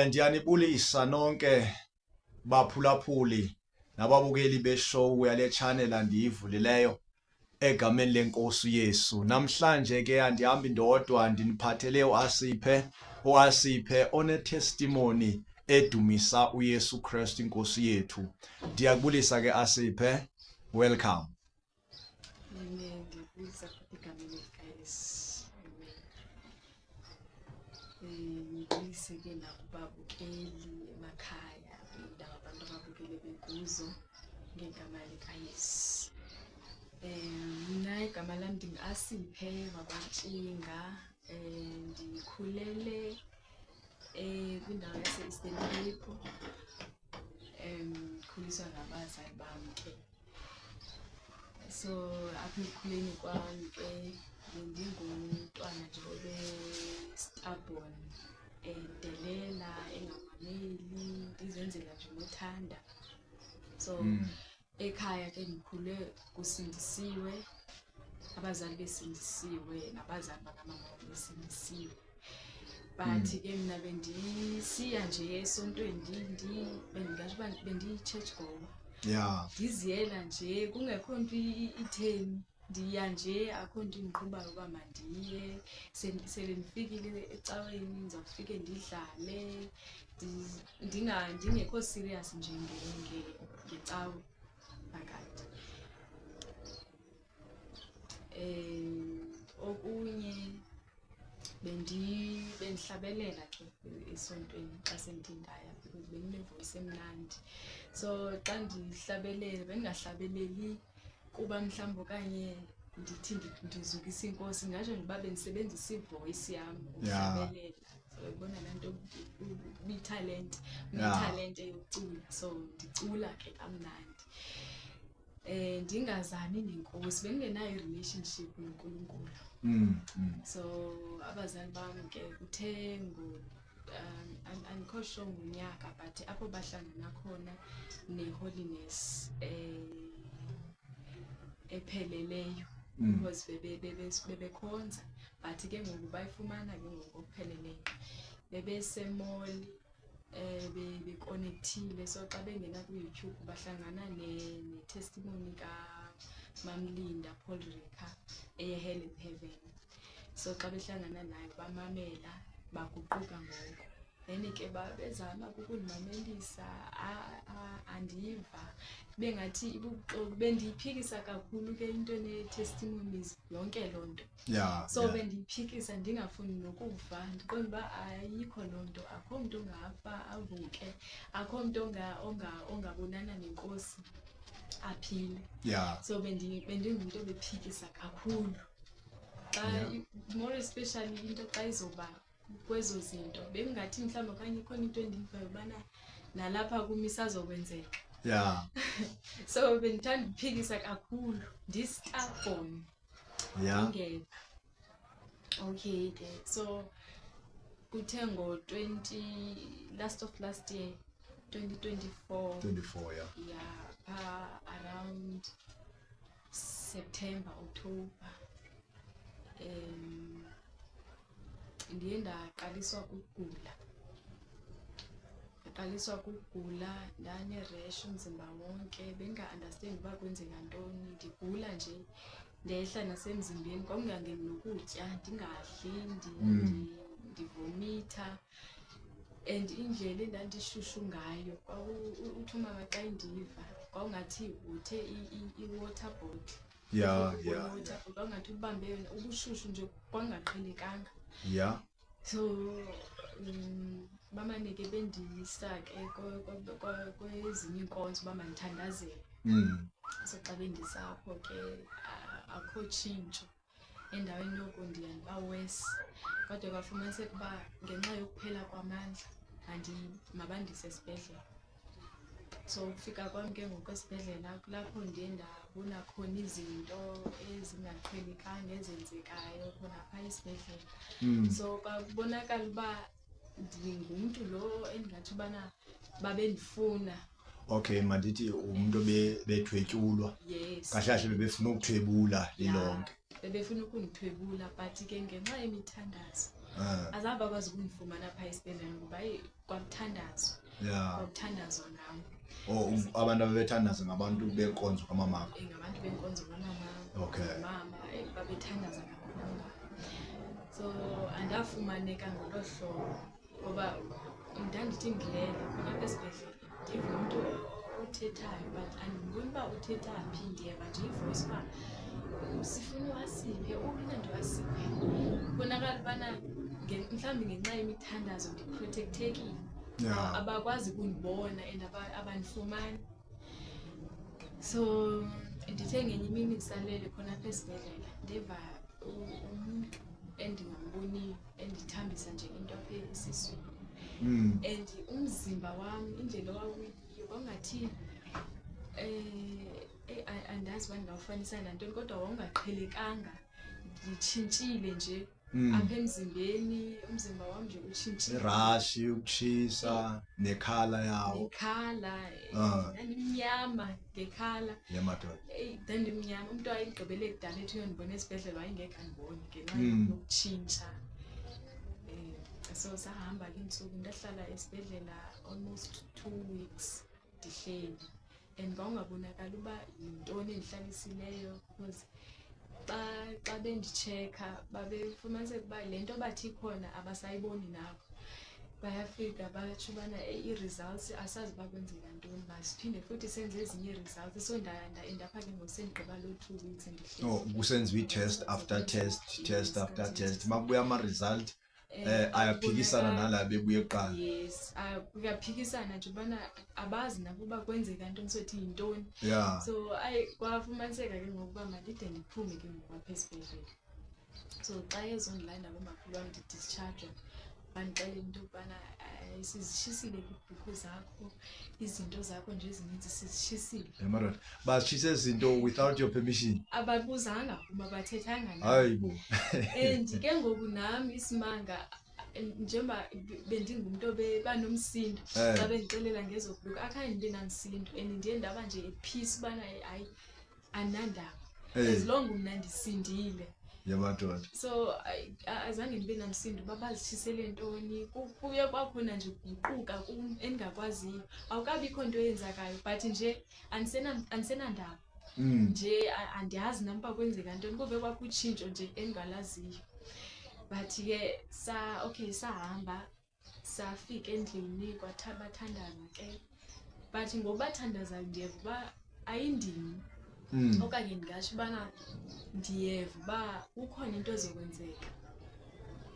Ndiyanibulisa nonke baphulaphuli nababukeli beshow yale channel andiyivulileyo egameni lenkosi uYesu. Namhlanje ke andihambi ndodwa, ndiniphathele uAsiphe, uAsiphe one-testimony edumisa uYesu Kristu inkosi yethu. Ndiyakubulisa ke Asiphe, welcome. Amen. Ndiyabulisa futhi egameni likaYesu. Amen. Ngibulise ke nakubabukeli emakhaya, kwiindawo abantu ababukele bekuzo ngegama likaYesu. Mna igama lam ndinguAsiphe wakwaNtshinga. Ndikhulele kwindawo yase-Eastern Cape. Ndikhuliswa ngabazali bam ke. So apha ekukhuleni kwam ke bendingumntwana nje obe-stubborn, edelela, engamameli, ndizenzela nje unothanda. So ekhaya ke ndikhule kusindisiwe, abazali besindisiwe, nabazali bakamama besindisiwe. But ke mna bendisiya nje esontweni, bendingatsho uba bendiyi-church goer. Ndiziyela nje kungekho nto itheni, ndiya nje akho nto indiqhubayo uba mandiye. Sele ndifikile ecaweni ndizawufike ndidlale, ndingekho serious nje ngecawe phakathi. Okunye bendihlabelela ke esontweni xa sendithe ndaya because bendine-voice emnandi. So xa ndihlabelela bendingahlabeleli kuba mhlawumbi okanye ndithi ndizukisa inkosi, ndingatsho nje uba bendisebenzisa i-voice yam ukuhlabelela. So uyayibona laa nto ubuyitalente, unetalente yokucula, so ndicula ke kamnandi. Ndingazani nenkosi, bendingenayo i-relationship noNkulunkulu. So abazali bam ke kuthe andikho sure ngonyaka, but apho bahlangana khona ne-holiness epheleleyo, because bebekhonza, but ke ngoku bayifumana ke ngoku ngokupheleleyo. Bebese-mall, bekonekthile, so xa bengena kuYouTube bahlangana ne-testimony kaMamlinda Paul Rika eye-Hell and Heaven. So xa behlangana nayo bamamela, baguquka ngoko. Then ke babezama ukundimamelisa, andiva, bengathi ibubuxoki. Bendiyiphikisa kakhulu ke into nee-testimonies, yonke loo nto. So bendiyiphikisa, ndingafuni nokuva, ndiqonda uba ayikho loo nto, akho mntu ongafa avuke, akho mntu ongabonana nenkosi aphile. So bendingumntu obephikisa kakhulu. Xa more especially into xa izoba kwezo zinto, bengingathi mhlawumbi okanye ikhona into endiyivayo ubana nalapha kum isazokwenzeka. So bendithanda ukuphikisa kakhulu, ndi-stubborn. Ndingeva. Okay ke, so kuthe ngo-twenty, last of last year, 2024. 24, yeah. Yeah, pha around September, October. Ndiye ndaqaliswa kukugula. Ndaqaliswa kukugula, ndane-rash umzimba wonke, bendinga-understand uba kwenzeka ntoni. Ndigula nje, ndehla nasemzimbeni, kwakungangeni nokutya, ndingadli, ndivomitha. And indlela endandishushu ngayo, uthi umama xa endiva, kwawungathi uthe i-water bottle. I-water bottle, kwawungathi ubambe yona, ubushushu nje kwangaqhelekanga. So bamane ke bendiyisa ke kwezinye iinkonzo uba mandithandazele. So xa bendisapho ke akho tshintsho. Endaweni yoko ndiya ndiba worse. Kodwa kwafumaniseka uba ngenxa yokuphela kwamandla mabandise esibhedlele. So ukufika kwam ke ngoku esibhedlela kulapho ndiye ndabona khona izinto ezingaqhelekanga ezenzekayo khona phaa esibhedlele. So kwabonakala uba ndingumntu lo endingatsho ubana babendifuna. Okay, mandithi umntu bethwetyulwa. Yes. Kahle kahle bebefuna ukuthwebula lilonke. Yeah, bebefuna ukundithwebula, but ke ngenxa yemithandazo Azange bakwazi ukundifumana phaa esibhedlele ngoba hayi kwakuthandazwa. Kwakuthandazwa ngam. Oh, abantu ababethandaza ngabantu benkonzo kamamakho? Ngabantu benkonzo kamama. Mama, babethandaza kakhulu ngam. So andafumaneka ngolo hlobo ngoba ndandithi ndilele khona apha esibhedlele ndive umntu othethayo, but andiboni uba uthetha phi, ndiyeva nje ivoice uba sifuna uAsiphe, uphi na nto Asiphe. Kubonakala ubana mhlawumbi ngenxa yemithandazo ndiprotectekile. Abakwazi kundibona and abandifumani. So ndithe ngenye imini ndisalele khona apha esibhedlele ndeva umntu endingamboniyo endithambisa nje into apha esiswini. And umzimba wam indlela owawuyiyo kwawungathi, andazi uba ndingawufanisa nantoni, kodwa wawungaqhelekanga, nditshintshile nje. Apha emzimbeni, umzimba wam nje utshintshile. Irashi, ukutshisa, nekhala yawo. Nekhala, ndandimnyama ngekhala. Yeah, madoda. Eyi, ndandimnyama. Umntu wayegqibele kudala ethi uyondibona esibhedlele, wayengekhe andibone ngenxa yokutshintsha. So sahamba ke iintsuku, ndahlala esibhedlela almost 2 weeks ndihleli. And kwawungabonakali uba yintoni endihlalisileyo, because xa benditshekha babefumaniseka uba le nto bathi ikhona abasayiboni nabo. Bayafika batsho ubana, eyi, ii-results asazi uba kwenzeka ntoni, masiphinde futhi senze ezinye ii-results. So ndapha ke ngoku sendigqiba loo 2 weeks ndihleli. Oh, kusenziwa i-test after test, test after test. Makubuya ama-result, ayaphikisana nala bebuye kuqala. Yes, kuyaphikisana nje ubana abazi nabo uba kwenzeka ntoni, sothi yintoni. So kwafumaniseka ke ngoku uba mandide ndiphume ke ngoku apha esibhedlele. So xa ezondilanda bomakhulu wam ndidischarge, bandixelela into yokubana, sizishisile iibhukhu zakho, izinto zakho nje ezininzi sizishisile. Yeah, madoda, bazishise izinto without your permission? Ababuzanga kum, abathethanga nam. Hayi bo. And ke ngoku nam isimanga, njengoba bendingumntu obebanomsindo, xa bendixelela ngezo bhukhu, akhange ndibe namsindo and ndiye ndaba nje at peace ubana hayi andinandaba. As long mna ndisindile. Yeah, madoda. So, azange ndibe namsindo uba bazitshisele ntoni. Kuye kwakhona nje kuguquka kum endingakwaziyo. Awukabikho nto eyenzekayo, but nje andisenandaba. Nje andiyazi nam uba kwenzeka ntoni, kuve kwakho utshintsho nje endingalaziyo. But ke okay, sahamba safika endlini, bathandaza ke. But ngokubathandazayo ndiyeva uba ayindimi. Okanye ndingatsho ubana ndiyeva uba kukhona into ezokwenzeka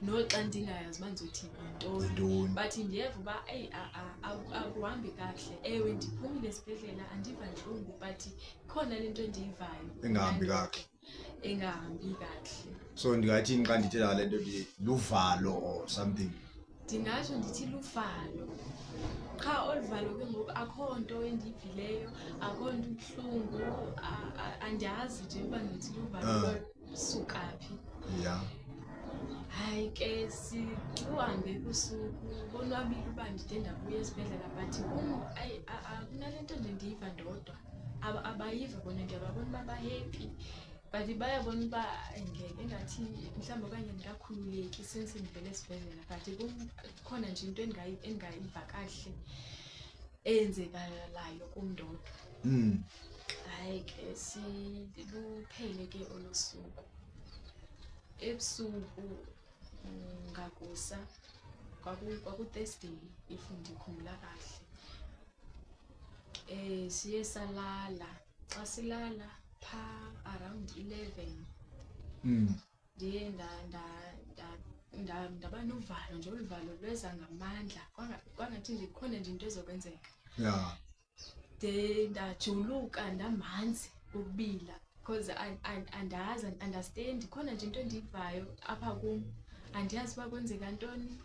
noxa ndingayazi uba ndizothi yintoni. Yintoni? But ndiyeva uba, eyi, akuhambi kakuhle. Ewe, ndiphumile esibhedlela, andiva ntlungu, but ikhona le nto endiyivayo. Engahambi kakuhle. Engahambi kakuhle. So ndingathini xa ndithetha ngale nto, ndi luvalo or something? Ndingatsho ndithi luvalo. Qha olu valo ke ngoku akho nto endiyivileyo, akho nto ibuhlungu, andiyazi nje uba ndithi luvalo suka phi. Hayi ke, luhambe kusuku, bonwabile uba ndide ndabuya esibhedlela, but kum, ayi, kunale nto nje ndiyiva ndodwa. Abayiva bona, ndiyababona uba ba-happy, but bayabona uba ngeke engathi mhlawumbi okanye ndingakhululeki since ndivele esibhedlela, but kum kukhona nje into endingayiva kakuhle eyenzekalayo kum ndodwa. Hayi ke, luphele ke olo suku. Ebusuku, ngakusa, kwaku-Thursday, if ndikhumbula kakuhle. Siye salala. Xa silala phaa around 11, ndiye ndaba novalo nje, olu valo lweza ngamandla. Kwangathi nje kukhona nje into ezokwenzeka. De ndajuluka ndamanzi ukubila, because andazi, andiunderstand. Khona nje into endiyivayo apha kum, andiyazi uba kwenzeka ntoni.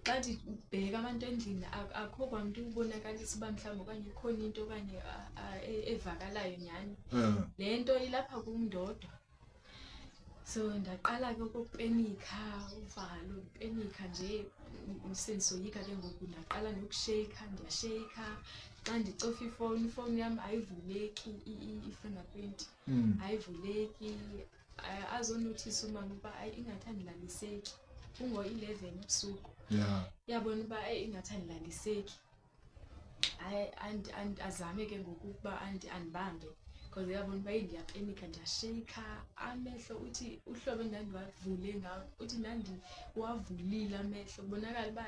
Xa ndibheka abantu endlini, akho kwamntu ubonakalisa uba mhlawumbi okanye ikhona into okanye evakalayo nyhani. Le nto ilapha kum ndodwa. So ndaqala ke ukupenikha, uvalo, ndipenikha nje, sendisoyika ke ngoku. Ndaqala nokusheyikha, ndiyasheyikha. Xa ndicofa ifowuni, ifowuni yam ayivuleki, i-fingerprint ayivuleki. Azonothisa umama uba hayi, ingathi andilaliseki. Kungo-11 ebusuku. Yabona uba eyi ingathi andilaliseki. Hayi, azame ke ngoku ukuba andibambe because uyabona uba eyi ndiyapenika, ndiyasheyikha amehlo. Uthi uhlobo endandiwavule ngawo, uthi ndandiwavulile amehlo kubonakala uba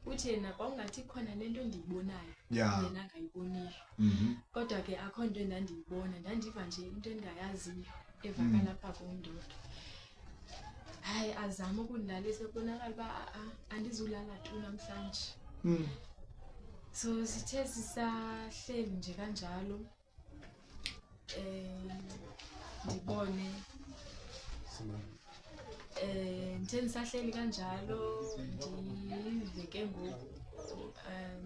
uthi yena kwakungathi ikhona le nto ndiyibonayo yena angayiboniyo. Kodwa ke akho nto endandiyibona, ndandiva nje into endingayaziyo evakala apha kum ndodwa. Hayi, azame ukundilalisa, kubonakala uba a-a andizulala tu namhlanje. So sithe sisahleli nje kanjalo, ndibone ndithe ndisahleli kanjalo ndive ke ngoku,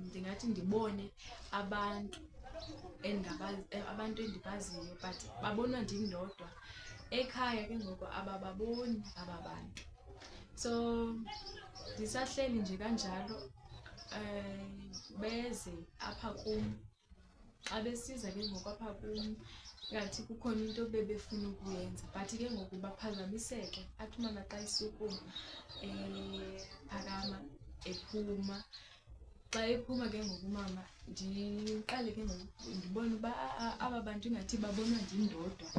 ndingathi ndibone abantu abantu endibaziyo but babonwa ndim ndodwa. Ekhaya ke ngoku abababoni aba bantu. So ndisahleli nje kanjalo, beze apha kum. Xa besiza ke ngoku apha kum ngathi kukhona into bebefuna ukuyenza but ke ngoku baphazamiseke. Athi umama xa esukuma phakama ephuma. Xa ephuma ke ngoku umama ndiqale ke ngoku ndibone uba aba bantu ingathi babonwa ndim ndodwa.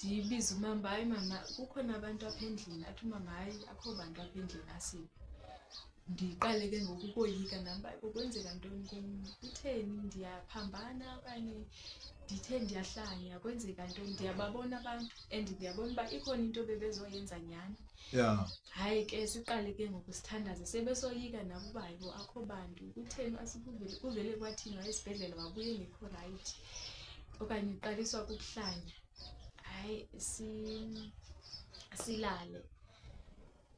Ndibize umama uba hayi mama kukhona abantu apha endlini. Athi umama hayi akho bantu apha endlini asibo. Ndiqale ke ngoku ukoyika nam uba kwenzeka ntoni kum, kutheni ndiyaphambana okanye ndithe ndiyahlanya, kwenzeka ntoni. Ndiyababona abantu and ndiyabona uba ikhona into bebezoyenza nyhani. Hayi ke siqale ke ngoku sithandaze, sebesoyika nabo uba hayibo akho bantu, kutheni kuvele kwathiwa esibhedlele wabuya engekho rayithi okanye uqaliswa kukuhlanya. Hayi silale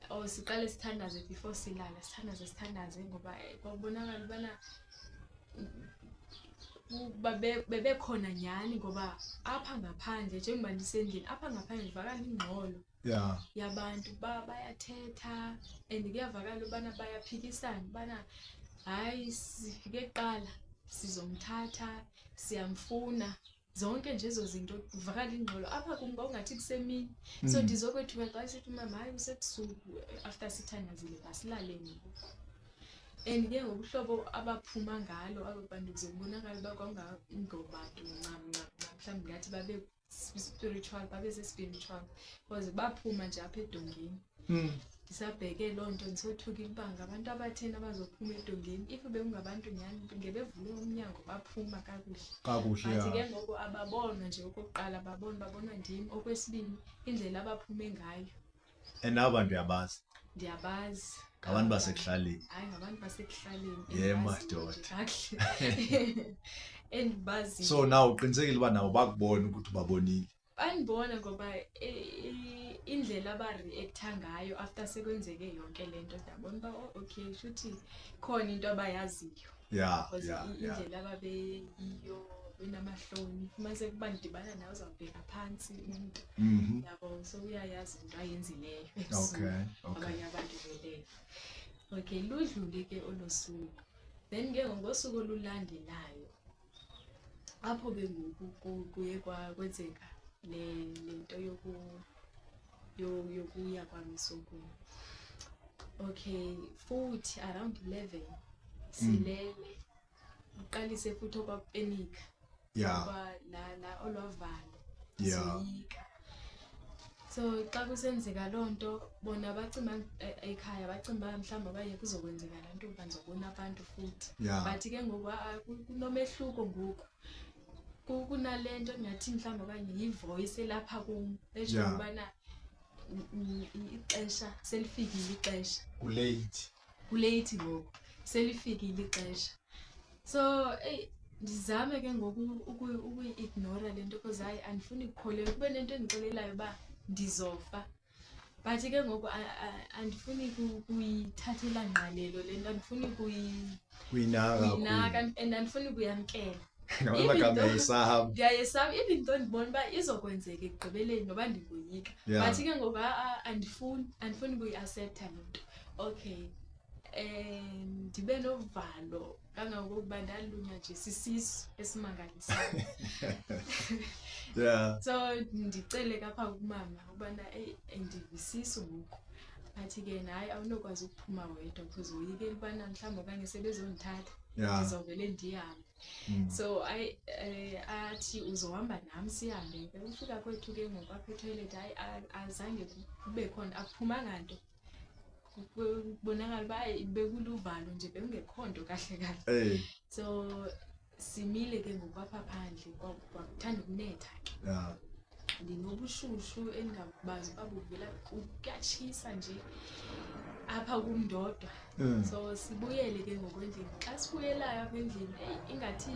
or siqale sithandaze before silale, sithandaze sithandaze ngoba kwakubonakala ubana bebekhona nyhani ngoba apha ngaphandle njengoba ndisendlini apha ngaphandle ivakala ingxolo yabantu bayathetha and kuyavakala ubana bayaphikisana ubana hayi sifike kuqala sizomthatha siyamfuna. Zonke nje ezo zinto kuvakala ingxolo apha kum kwakungathi kusemini. So ndizokwethuka xa esithi umama hayi kusebusuku after sithandazile masilaleni ngoku. And ke ngokuhlobo abaphuma ngalo abo bantu kuzobonakala uba kwakungangobantu ncam ncam ncam, mhlawumbi ngathi babe spiritual, babe se-spiritual because baphuma nje apha edongeni. Ndisabheke loo nto ndisothukile uba ngabantu abatheni abazophuma edongeni. If bekungabantu nyhani ngebevule umnyango baphuma kakuhle. Kakuhle, But ke ngoku ababonwa nje okokuqala, babonwa, babonwa ndim. Okwesibini indlela abaphume ngayo. And aba bantu uyabazi? Ndiyabazi. Ngabantu basekuhlaleni. Hayi, ngabantu basekuhlaleni. Ye, Endibaziyo madoda. nje kakuhle. Endibaziyo. So now uqinisekile uba nabo bakubona ukuthi ubabonile? Bandibona ngoba indlela abareaktha ngayo after sekwenzeke yonke le nto ndiyabona uba oh, okay shuthi khona into abayaziyo. Because indlela ababeyiyo benamahloni, fumaniseke uba ndidibana nawe uzawubheka phantsi umntu. Yabo, so uyayazi into ayenzileyo ebusuku. Abanye abantu belele. Okay, ludlule ke olo suku. Then ke ngosuku olulandelayo apho ke ngoku kuye kwenzeka le nto yokuya kwam esokweni. Okay, futhi around 11 silele uqalise futhi okwakupenika. Ngoba la olwavalo soyika. So xa kusenzeka loo nto bona bacima ekhaya, bacima mhlawumbi abanye kuzokwenzeka laa nto uba ndizobona abantu futhi. But ke ngoku kunomehluko ngoku. Kunale nto ndingathi mhlawumbi okanye yivoice elapha kum etsho ubana ixesha selifikile ixesha. Kulate. Kulate ngoku, selifikile ixesha. So eyi ndizame ke ngoku ukuyi-ignora le nto because hayi andifuni kukholelwa kube nento endixelelayo uba ndizofa. But ke ngoku andifuni kuyithathela ngqalelo le nto, andifuni Kuyinaka kakhulu. kuyinaka and andifuni kuyamkela. Ngamanye Even amagama though uyayisaba. Ndiyayisaba, even though ndibona uba izokwenzeka ekugqibeleni noba ndingoyika. But ke ngoku andifuni kuyi-accepta le nto. Okay. Ndibe novalo kangangokuba ndalunywa nje sisisu esimangalisayo. So ndicele kapha kumama ubana eyi ndivisisu ngoku. Athi ke yena, hayi, awunokwazi ukuphuma wedwa because woyikela ubana mhlawumbi okanye sebezondithatha, ndizovele ndihambe. So hayi, athi uzohamba nam, sihambe ke. Ufika kwethu ke ngoku apha ethoyilethi, hayi, azange kube khona, akuphumanga nto. Kubonakala uba hayi, bekuluvalo nje, bekungekho nto kahle kahle. So simile ke ngoku apha phandle, kwakuthanda ukunetha ke. Ndinobushushu endingabazi uba buvela, kuyatshisa nje apha kum ndodwa. So sibuyele ke ngoku endlini. Xa sibuyelayo apha endlini, eyi, ingathi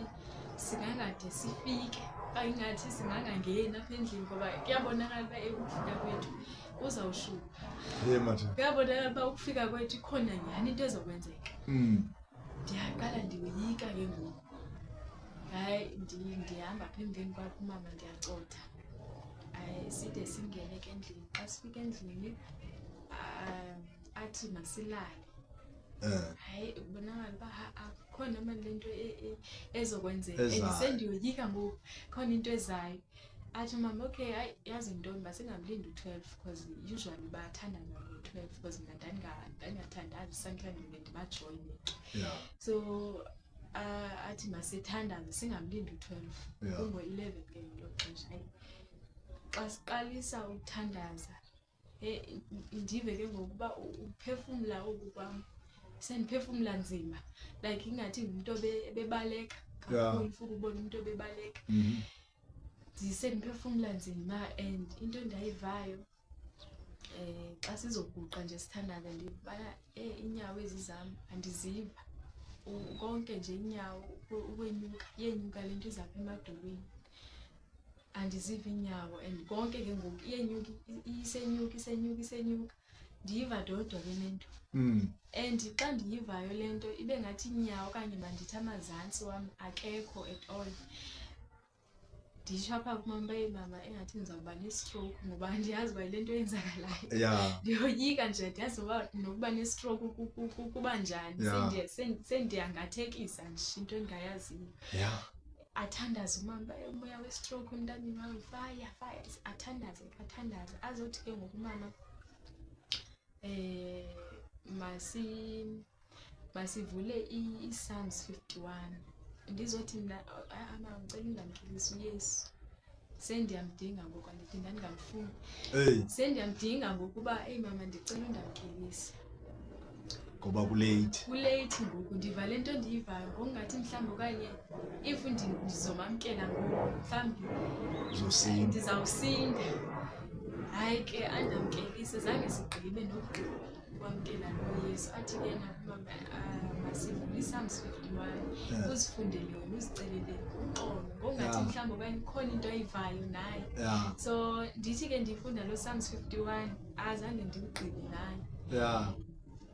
singangade sifike okanye ingathi singangangeni apha endlini, ngoba kuyabonakala uba ukufika kwethu kuzawushuba. Hey, madoda. Kuyabonakala uba ukufika kwethu ikhona nyhani into ezokwenzeka. Ndiyaqala ndiyoyika ke ngoku. Hayi, ndihamba apha emveni kwakhe umama, ndiyacotha. Hayi, side singene ke endlini. Xa sifika endlini, athi masilale. Hayi, kubonakala uba akhona mani le nto ezokwenzeka. And Ezayo. sendiyoyika ngoku, khona into ezayo. Athi umama, okay, hayi, yazi yintoni, masingamlindi u-12, because usually bathandaza ngo-12, because mna ndandingathandazi, sometimes ndiye ndibajoyine ke. So athi masithandaze, singamlindi u-12. Kungo-11 ke ngelo xesha. Hayi, xa siqalisa ukuthandaza, ndive ke ngoku uba uphefumla oku kwam, sendiphefumla nzima, like ingathi ngumntu ebebaleka kakhulu, futhi ubona umntu ebebaleka. Ndisendiphefumla nzima, and into endayivayo, xa sizoguqa nje sithandaze, ndibana, iinyawo ezi zam andiziva. Konke nje iinyawo ukwenyuka, iyenyuka le nto iza apha emadolweni. Andiziva iinyawo, and konke ke ngoku iyenyuka, isenyuka, isenyuka, isenyuka. Ndiyiva ndodwa ke le nto. And xa ndiyivayo le nto, ibe ngathi iinyawo okanye mandithi amazantsi wam akekho at all. Nditsho apha kumama uba, eyi mama, ingathi ndizawuba ne-stroke, ngoba andiyazi uba yile nto eyenzakalayo. Ndiyoyika nje, andiyazi uba nokuba ne-stroke kuba njani. Sendiyangathekisa nje into endingayaziyo. Athandaze umama uba, eyi, umoya we-stroke emntaneni wam, fire, fire. Athandaze, athandaze. Azothi ke ngoku umama, masivule i-Psalms 51. Ndizothi mna, mama, ndicela undamkelise uYesu. Sendiyamdinga ngoku, andithi ndandingamfuni. Sendiyamdinga ngoku uba, eyi mama, ndicela undamkelise. Ngoba kulate. Kulate ngoku, ndiva le nto ndiyivayo, ngokungathi mhlawumbi okanye if ndizomamkela ngoku, mhlawumbi Uzosinda. ndizawusinda. Hayi ke, andamkelise, zange sigqibe nokugqiba ukwamkela lo Yesu. Athi ke yena mama, masivule i-Psalms 51. Uzifundele wena, uzicelele uxolo. Ngokungathi mhlawumbi okanye ikhona into ayivayo naye. So ndithi ke ndifunda lo Psalms 51, azange ndiwugqibe naye.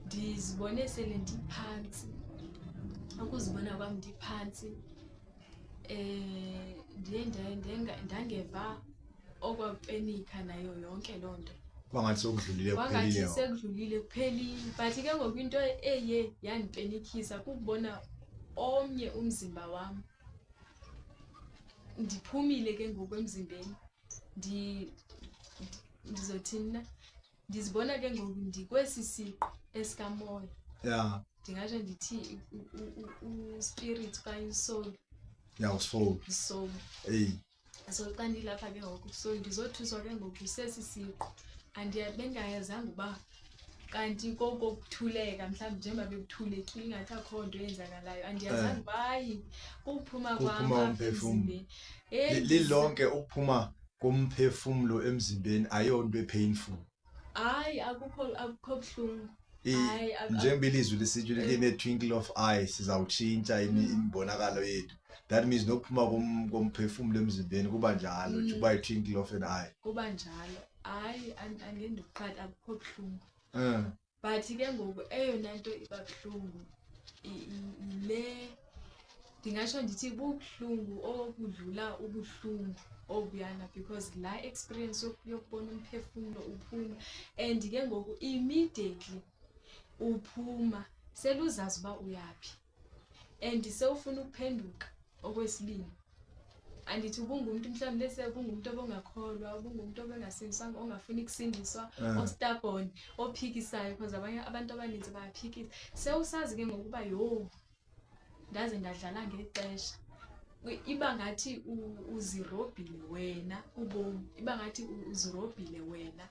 Ndizibone sele ndiphantsi. Ukuzibona kwam ndiphantsi, ndiye ndangeva okwakupenika nayo yonke loo nto. Kwangathi sekudlulile, Kwangathi kuphelile. sekudlulile, kuphelile. But ke ngoku into eye yandipenikisa kukubona omnye umzimba wam. Ndiphumile ke ngoku emzimbeni. Ndizothini na? Ndizibona ke ngoku ndikwesi siqu esikamoya. Ndingatsho ndithi u-spirit okanye usoul. Yeah, usoul. Usoul. Hey. So xa ndilapha ke ngoku kusoul, ndizothuswa ke ngoku sesi siqu. Bengayazanga uba kanti koko kuthuleka, mhlawumbi njengoba bekuthulekile ingathi akho nto eyenzakalayo. Andiyazanga uba hayi, kuphuma kwam Kuphuma apha umphefumlo. emzimbeni. Hey, Lilonke ukuphuma komphefumlo emzimbeni ayonto epainful. Hayi, akukho buhlungu. Hayi, Njengoba ilizwi lisithi in a twinkle of eye sizawutshintsha imbonakalo yethu. That means nokuphuma komphefumlo emzimbeni kuba njalo, kuba yi twinkle of an eye. Kuba njalo. Hayi, angendokuqhatha, akukho buhlungu. But ke ngoku eyona nto iba buhlungu le, ndingatsho ndithi bubuhlungu obudlula ubuhlungu obuyana, because la experience yokubona umphefumlo uphuma, and ke ngoku immediately uphuma seluzazi uba uyaphi, and sewufuna ukuphenduka okwesibini. Andithi ubungumntu mhlawumbi lese ubungumntu obongakholwa, ubungumntu obengasindiswanga, ongafuni kusindiswa, ostubborn, ophikisayo, because abanye abantu abaninzi bayaphikisa. Sewusazi ke ngokuba yho, ndaze ndadlala ngexesha. Iba ngathi uzirobhile wena ubomi, iba ngathi uzirobhile wena,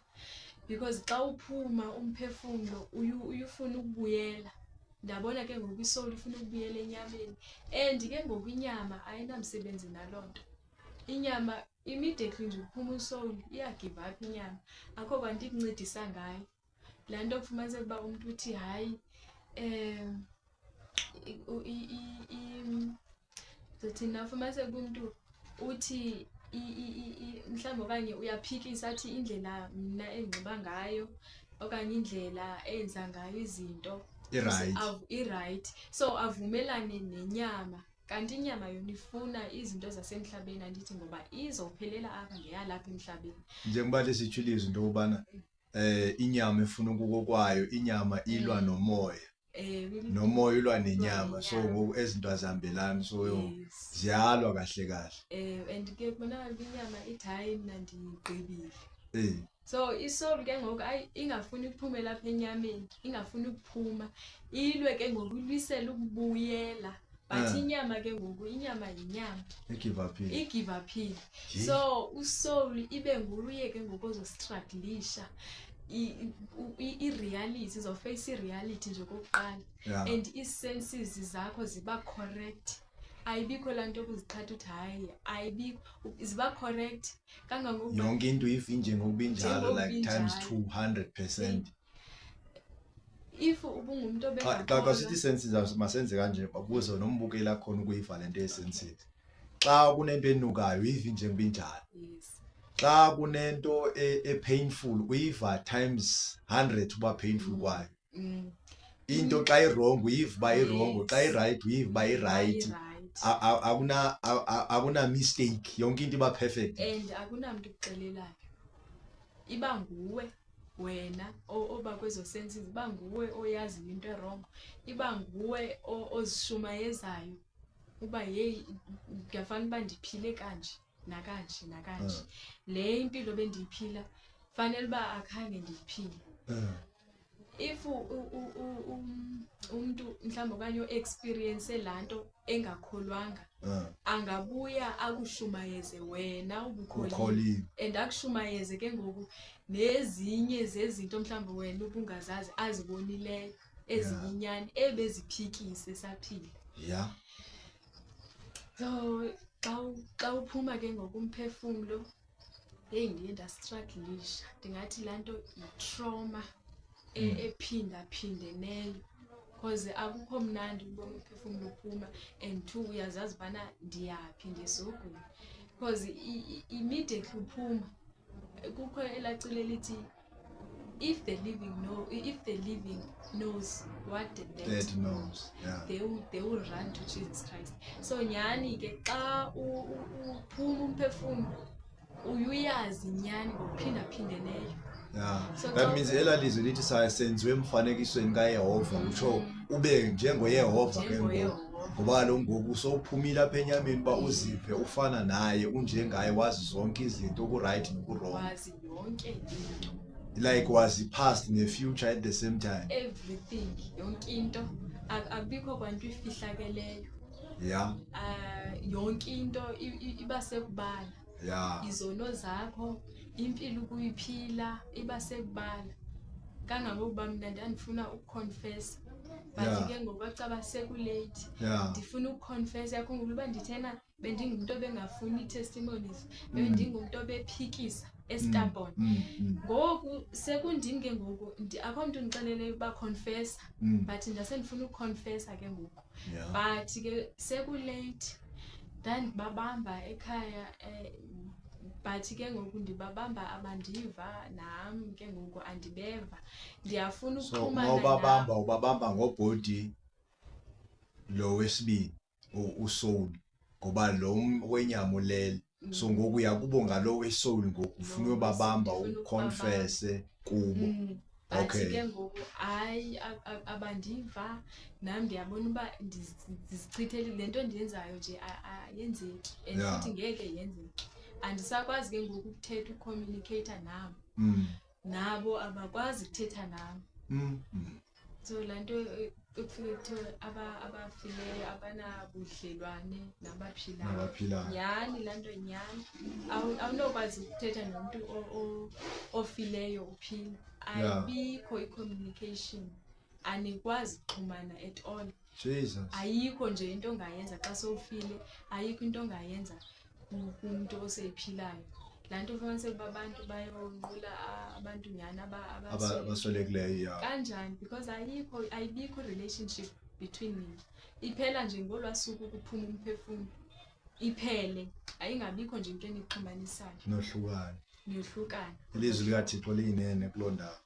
because xa uphuma umphefumlo uyufuna ukubuyela. Ndabona ke ngoku isoul ifuna ukubuyela enyameni, and ke ngoku inyama ayinamsebenzi naloo nto. Inyama immediately nje uphuma usoul iyagive up inyama, akho kwanto ikuncedisa ngayo. Laa nto kufumaniseka uba umntu uthi hayi, zothini, ufumaniseka uba umntu uthi mhlawumbi okanye uyaphikisa athi indlela mna endinxiba ngayo okanye indlela enza ngayo izinto i-right. I-right. So avumelane nenyama, kanti inyama yona ifuna izinto zasemhlabeni, andithi ngoba izophelela apha ngeyalapha emhlabeni. Njengoba lisitsho ilizwi into yokubana inyama ifuna ukukokwayo, inyama ilwa nomoya. Nomoya ulwa nenyama, so ngoku ezinto azihambelani, so ziyalwa kahle kahle. And ke kubonakala uba inyama ithi hayi mna ndigqibile. So isoul ke ngoku ayi ingafuni ukuphumela apha enyameni, ingafuni ukuphuma, ilwe ke ngoku ilwisele ukubuyela. But inyama ke ngoku, inyama yinyama. Igive up-ile. Igive up-ile. So usoul ibe nguye ke ngoku ozostrugglisha. I-reality, uzoface i-reality nje okokuqala. And ii-senses zakho ziba correct. Ayibikho laa nto yokuziqhatha uthi hayi, ayibikho, ziba correct kangangokuba yonke into ive njengokuba injalo, Njengokuba like times injalo. 200%. If ubungumntu Xa obengakholwa sithi senses masenze kanje, babuze nombukeli akhona ukuyiva le nto ye-senses. Xa kunento enukayo uyiva njengoba injalo. Xa kunento e-painful uyiva times 100 uba painful kwayo. Into xa i-wrong uyiva uba i-wrong, xa i-right uyiva uba i-right. I-right. Akuna mistake, yonke into iba perfect. And akunamntu ukuxelelayo. Iba nguwe wena oba kwezo senses, iba nguwe oyaziyo into e-wrong, iba nguwe ozishumayezayo uba hey, kuyafanele uba ndiphile kanje nakanje nakanje. Le impilo bendiyiphila fanele uba akhange ndiyiphile. If umntu mhlawumbi okanye o-experience laa nto engakholwanga, angabuya akushumayeze wena ubukholiwe. Ukholiwe. And akushumayeze ke ngoku nezinye zezinto mhlawumbi wena ubungazazi azibonileyo eziyinyani ebeziphikise saphila. So xa uphuma ke ngoku umphefumlo, heyi, ndiye ndastrugglisha. Ndingathi laa nto yi-trauma ephindaphindeneyo, because akukho mnandi ukubona umphefumlo uphuma, and two, uyazazi ubana ndiyaphi, ndiyesogwini, because immediately uphuma kukho elaa culo elithi if the living know, if the living knows what the dead, Dead knows, yeah. They will run to Jesus Christ. So nyhani ke xa uphuma umphefumlo uyuyazi nyhani ngokuphindaphindeneyo. So That xa means elaa lizwi lithi senziwe emfanekisweni kaYehova, utsho ube njengoYehova ke ngoku. Njengoyehova. Ngoba kaloku ngoku sowuphumile apha enyameni uba uzive ufana naye, unjengaye, wazi zonke izinto, okurayithi nokurongo. Wazi yonke into. Like wazi past ne-future at the same time. Everything, yonke into. Akubikho kwanto ifihlakeleyo. Yonke into iba sekubala. Izono zakho, impilo ukuyiphila iba sekubala. Kangangokuba mna ndandifuna ukuconfessa. But ke ngoku kwacaba sekulate. Ndifuna ukuconfessa, yakhumbula uba ndithena bendingumntu obengafuni ii-testimonies, bendingumntu obephikisa estubborn. Ngoku sekundim ke ngoku, akho mntu undixeleleyo uba confessa, but ndase ndifuna ukuconfessa ke ngoku. But ke sekulate, ndandibabamba ekhaya, but ke ngoku ndibabamba abandiva nam ke ngoku andibeva. Ndiyafuna So, ukuxhumana uma ubabamba, nabo. ubabamba ngobhodi lo wesibini, usoul, ngoba lo wenyama ulele. So ngoku uya kubo ngalo wesoul ngoku, ufuna Lo uyobabamba, wesibini, ufuna uconfesse kubo. But ke ngoku hayi, abandiva nam, ndiyabona uba ndizichithele le nto ndiyenzayo nje, ayenzeki and futhi ngeke yenzeke. Andisakwazi ke ngoku ukuthetha, ucommunicate nabo. Nabo abakwazi ukuthetha nam. So laa nto ekufike kuthiwe abafileyo abanabudlelwane nabaphilayo. Nabaphilayo. Nyhani laa nto, nyhani. Awunokwazi ukuthetha nomntu ofileyo uphila. Ayibikho i-communication, anikwazi ukuxhumana at all. Jesus. Ayikho nje into ongayenza xa sowufile, ayikho into ongayenza kumntu osephilayo. Laa nto ufumaniseke uba abantu bayonqula abantu nyhani abaswelekileyo, yeah. Kanjani? Because ayibikho relationship between nina. Iphela nje ngolwaa suku kuphuma umphefumlo, iphele, ayingabikho nje into enixhumanisayo. Nohlukane. Niyohlukana. Ilizwi likaThixo liyinene kuloo ndawo.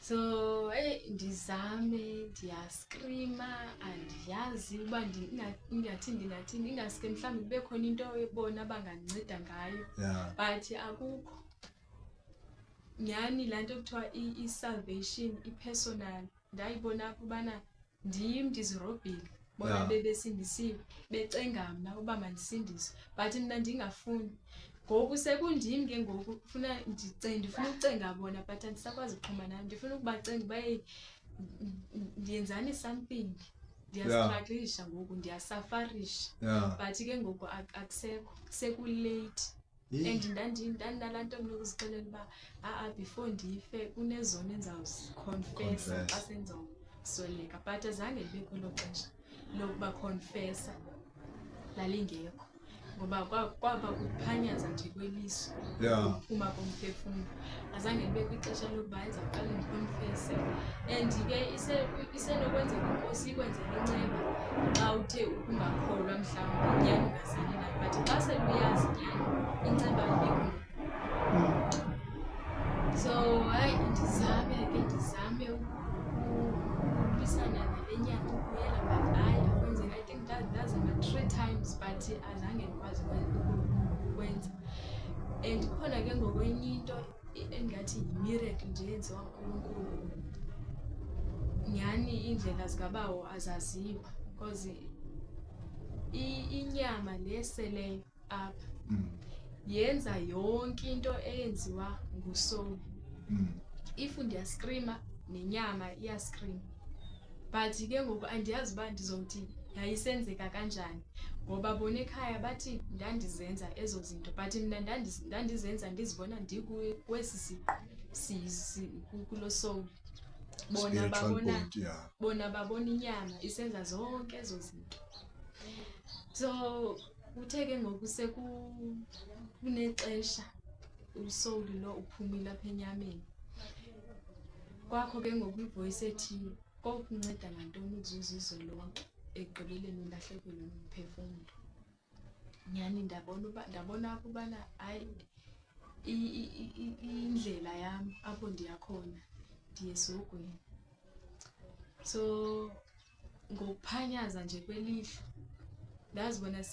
So, hey, ndizame, ndiyaskrima, andiyazi uba ingathi ndingathini, ingaske mhlawumbi kube khona into ebona abangandinceda ngayo. But akukho. Nyhani laa nto kuthiwa i-salvation, i-personal, ndayibona apho ubana ndim ndizirobhile. Bona bebesindisiwe, becenga mna uba mandisindiswe, but mna ndingafuni. Ngoku sekundim ke ngoku, funa ndifuna ukucenga bona, but andisakwazi ukuxhumana nabo. Ndifuna ukubacenga uba, hey, ndiyenzani something. Ndiyastruglisha ngoku, ndiyasafarisha. But ke ngoku akusekho, sekulate. And ndandinalaa nto mna yokuzixelela uba, ha-a, before ndife kunezono endizawuzikhonfesa Confess. xa sendizawusweleka. But azange libekho elo xesha lokuba khonfesa, lalingekho. Ngoba kwaba kuphanyaza nje kweliso, ukuphuma komphefumlo. Azange libekho ixesha lokuba ndizawuqale ndikhonfese. And ke isenokwenzeka iNkosi ikwenzele inceba xa uthe ungakholwa mhlawumbi inyani ungazani nayo, but xa sele uyazi inyani, inceba ayibikho. So hayi, ndizame ke, ndizame ukulwisana nale nyama ukubuyela, but hayi akwenzeki. I think ndazama 3 times, but azange ndikwazi ukwenza. And kukhona ke ngoku enye into engathi yi-miracle nje eyenziwa nguNkulunkulu. Nyhani iindlela zikaBawo azaziwa, because inyama le seleyo apha yenza yonke into eyenziwa ngusoul. If ndiyaskrima, nenyama iyaskrima. But ke ngoku andiyazi uba ndizothi yayisenzeka kanjani, ngoba bona ekhaya bathi ndandizenza ezo zinto, but mna ndandizenza ndizibona kwesi siqu kulo soul. Bona Spiritual body, yeah. babona inyama isenza zonke ezo zinto. So kuthe ke ngoku kunexesha usoul lo uphumile apha enyameni, kwakho ke ngoku ivoice ethi kokunceda ngantoni ukuzuza izwe lonke, ekugqibeleni ulahlekelwe ngumphefumlo. Nyhani ndabona apho ubana hayi, indlela yam apho ndiya khona, ndiye esihogweni. So ngokuphanyaza nje kwelihlo ndazibona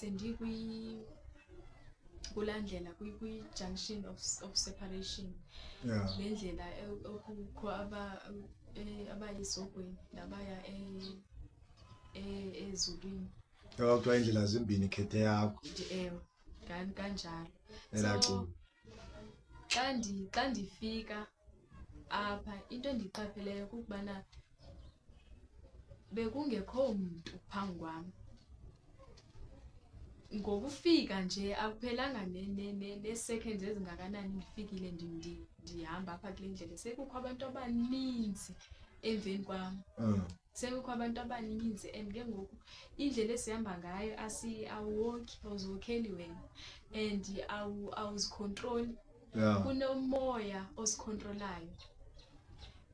kulaa ndlela, kwi-junction of separation. Le ndlela okukho abaya esihogweni nabaya ezulwini. Yabo, kuthiwa iindlela zimbini, khethe yakho. Ewe, kanjalo. Elaa So, culo. xa ndifika apha, into endiyiqapheleyo kukubana bekungekho mntu phambi kwam. Ngokufika nje akuphelanga nee-seconds ezingakanani ndifikile ndihamba apha kule ndlela, sekukho abantu abaninzi emveni kwam. Sekukho abantu abaninzi, and ke ngoku indlela esihamba ngayo awuwokhi, awuziwokheli wena, and awuzikhontroli. Kunomoya osikhontrolayo.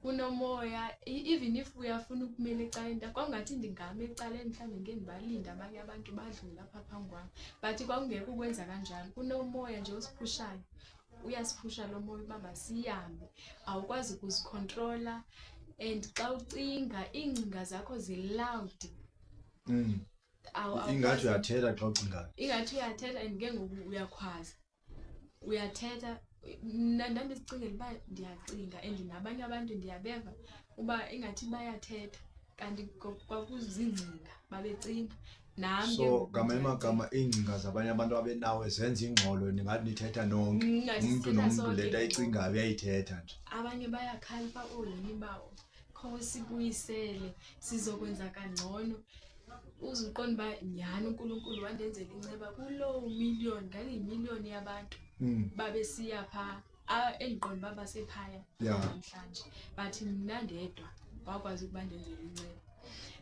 Kunomoya, even if uyafuna ukumela ecaleni, kwakungathi ndingama ecaleni mhlawumbi ngeke ndibalinde abanye abantu badlule apha phambi kwam, but kwakungekho ukwenza kanjalo. Kunomoya nje osiphushayo, uyasiphusha lo moya uba masihambe. Awukwazi ukuzikhontrola, and xa ucinga iingcinga zakho zi-loud. Ingathi uyathetha xa ucingayo. Ingathi uyathetha, and ke ngoku uyakhwaza. Uyathetha, Mna ndandizicingela uba ndiyacinga and nabanye abantu ndiyabeva uba ingathi bayathetha, kanti kwakuziingcinga, babecinga nam ke So ngoku ngamanye ndiyacinga. amagama, iingcinga zabanye abantu abenawe zenza ingxolo, ningathi nithetha nonke. Ngathi Umntu sithetha nomntu sonke le nto ke ngoku. ayicingayo uyayithetha nje. Abanye bayakhala uba, oh yini bawo, khawusibuyisele, sizokwenza kangcono. Uze uqonde uba nyhani uNkulunkulu wandenzela inceba kuloo million, ngangiyimiliyoni yabantu babesiya phaa, endiqonda uba basephaya namhlanje, but mna ndedwa wakwazi ukuba ndenzele inceba.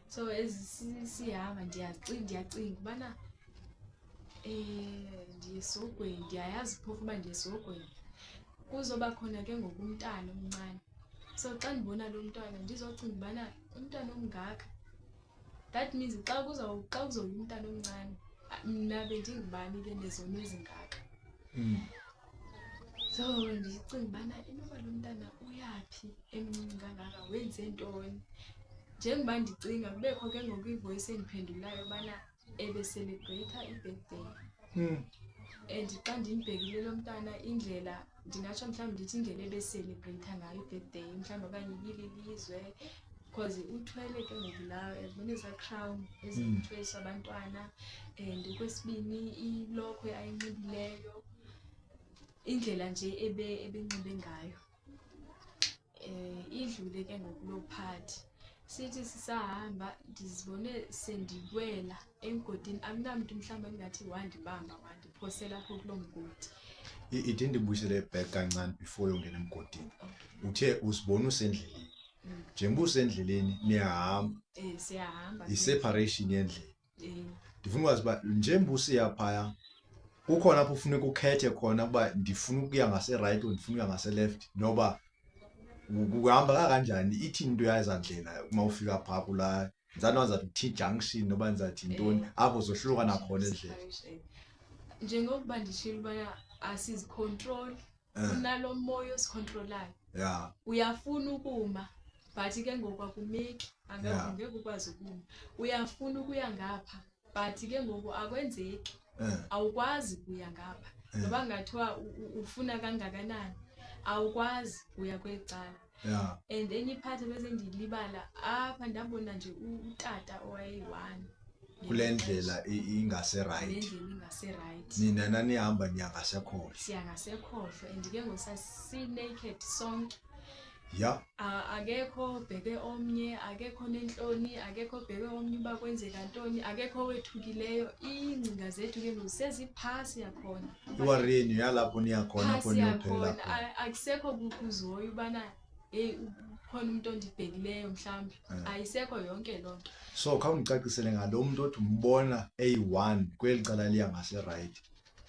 So as sihamba ndiyacinga ubana ndiye esihogweni, ndiyayazi phofu uba ndiye esihogweni. Kuzoba khona ke ngoku umntana omncane. So xa ndibona lo mntwana ndizocinga ubana umntana omngaka, that means xa kuzoya umntana omncane, mna bendingubani ke nezono ezingaka. So ndicinga ubana inoba lo mntana uyaphi emncinci kangaka, wenze ntoni? Njengoba ndicinga kubekho ke ngoku ivoice endiphendulayo ubana ebeselebreyitha i-birthday. And xa ndimbhekile lo mntana, indlela ndingatsho mhlawumbi ndithi indlela ebeselebreyitha ngayo i-birthday mhlawumbi okanye ibililizwe, because uthwele ke ngoku laa, uyazibona ezaa crown ezithweswa abantwana, and okwesibini ilokhwe ayinxibileyo, indlela nje ebenxibe ngayo. Idlule ke ngoku loo part. Sithi sisahamba ndizibone sendiwela emgodini, akunamntu mhlawumbi endingathi wandibamba wandiphosela apho kuloo mgodi. Ithi ndibuyisele back kancane before uyongena emgodini. Uthe uzibona usendleleni. Njengoba usendleleni niyahamba. Siyahamba. I-separation yendlela. Ndifuna ukwazi uba njengoba usiya phaya, kukhona apho ufuneka ukhethe khona ukuba ndifuna ukuya ngase-right or ndifuna ukuya ngase-left, noba kuhamba kanjani, ithi into yaza ndlela uma ufika phaa kulaa, ndizawuthi ndizathi T junction noba ndizathi ntoni, apho uzohlukana khona endlela. Separation. Njengokuba nditshilo ubana asizikhontroli, unalo moya osikhontrolayo. Uyafuna ukuma but ke ngoku akumeki, angeke ukwazi ukuma. Uyafuna ukuya ngapha but ke ngoku akwenzeki. Awukwazi kuya ngapha. Noba kungathiwa ufuna kangakanani, awukwazi kuya kweli cala. And enye iphathi bese ndiyilibala apha, ndabona nje utata owayeyi-one. Kule ndlela ingase-right. Kule ndlela ingase-right. Nina nanihamba niya ngasekhohlo. Siya ngasekhohlo and ke ngoku sasi-naked sonke. Akekho obheke omnye, akekho nentloni, akekho obheke omnye uba kwenzeka ntoni, akekho owethukileyo. Iingcinga zethu ke ngoku seziphasi yakhona. Iwari yenu yalapho niya khona, apho Phasi niyophelela yakhona. khona. Akusekho kuzoya ubana heyi ukhona umntu ondibhekileyo mhlawumbi. Ayisekho yonke loo nto. So khawundicacisele ngalo mntu othi umbona eyi-one kweli cala liya ngase-right.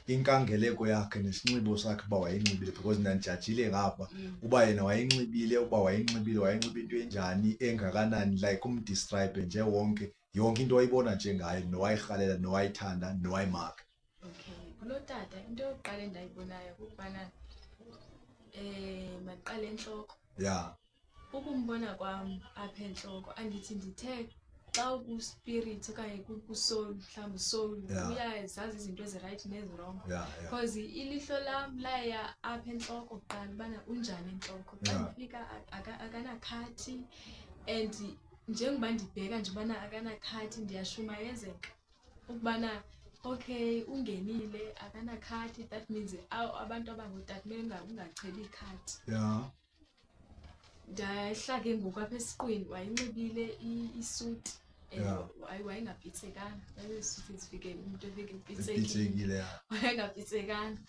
Inkangeleko yakhe nesinxibo sakhe uba wayenxibile, because ndandijajile ngapha uba yena wayenxibile, uba wayenxibile, wayenxibe into enjani, engakanani, like umdescribe nje wonke, yonke into oyibona nje ngaye, nowayirhalela, nowayithanda, nowayimaka. Okay, kulo tata into yokuqala endayibonayo kukubana maqale entloko. Ukumbona kwam apha entloko, andithi ndithe xa uku-spirit okanye ku-soul, mhlawumbi soul, uyazazi izinto ezirayithi nezirongo. Because ilihlo lam laya apha entloko kuqala ubana unjani entloko. Xa ndifika akanakhathi, and njengoba ndibheka nje ubana akanakhathi, ndiyashumayezeka ukubana okay ungenile akanakhathi, that means abantu abangootata kumele ungachebi ikhathi. Ndahla ke ngoku apha esiqwini, wayinxibile isuti. Wayengapitsekanga. Wayezisuti zifike umntu efike epitsekile. Epitsekile, ya. Wayengapitsekanga.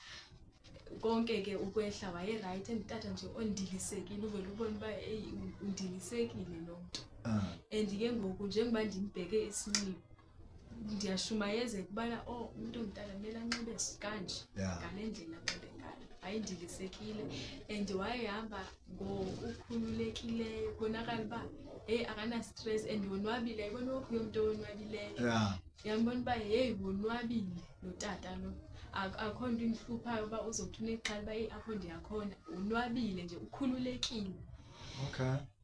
Konke ke ukwehla wayerayithi, enditata nje ondilisekile, uvele ubone uba eyi undilisekile lo mntu. And ke ngoku njengoba ndimbheke isinxibo, ndiyashumayezeka ubana oh umntu omdala kumele anxibe kanje, ngale ndlela anxibe ngayo. Wayendilisekile and wayehamba ngokukhululekileyo, kubonakala uba heyi akana-stress and wonwabile. Ayibona okhu yomntu owonwabileyo. Uyambona uba heyi wonwabile lo tata lo. Akho nto imhluphayo uba uzothi unexhala uba heyi apho ndiyakhona. Wonwabile nje, ukhululekile.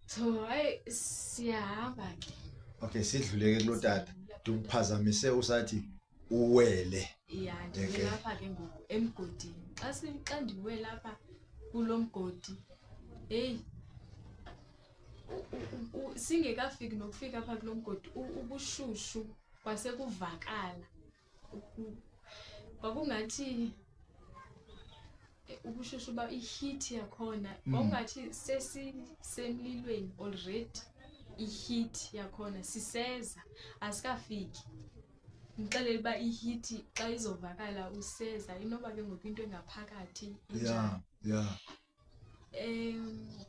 So hayi siyahamba ke. Okay, sidlule ke kuloo tata. Ndikuphazamise usathi uwele. Ya, ndiwele apha ke ngoku emgodini. Xa ndiwele apha Kulo mgodi, heyi, singekafiki nokufika apha kulo mgodi, ubushushu kwasekuvakala. Kwakungathi ubushushu ba i-heat yakhona, kwakungathi sesisemlilweni already. I-heat yakhona siseza, asikafiki. Ngixelele uba i-heat xa izovakala useza, inoba ke ngoku into engaphakathi injani.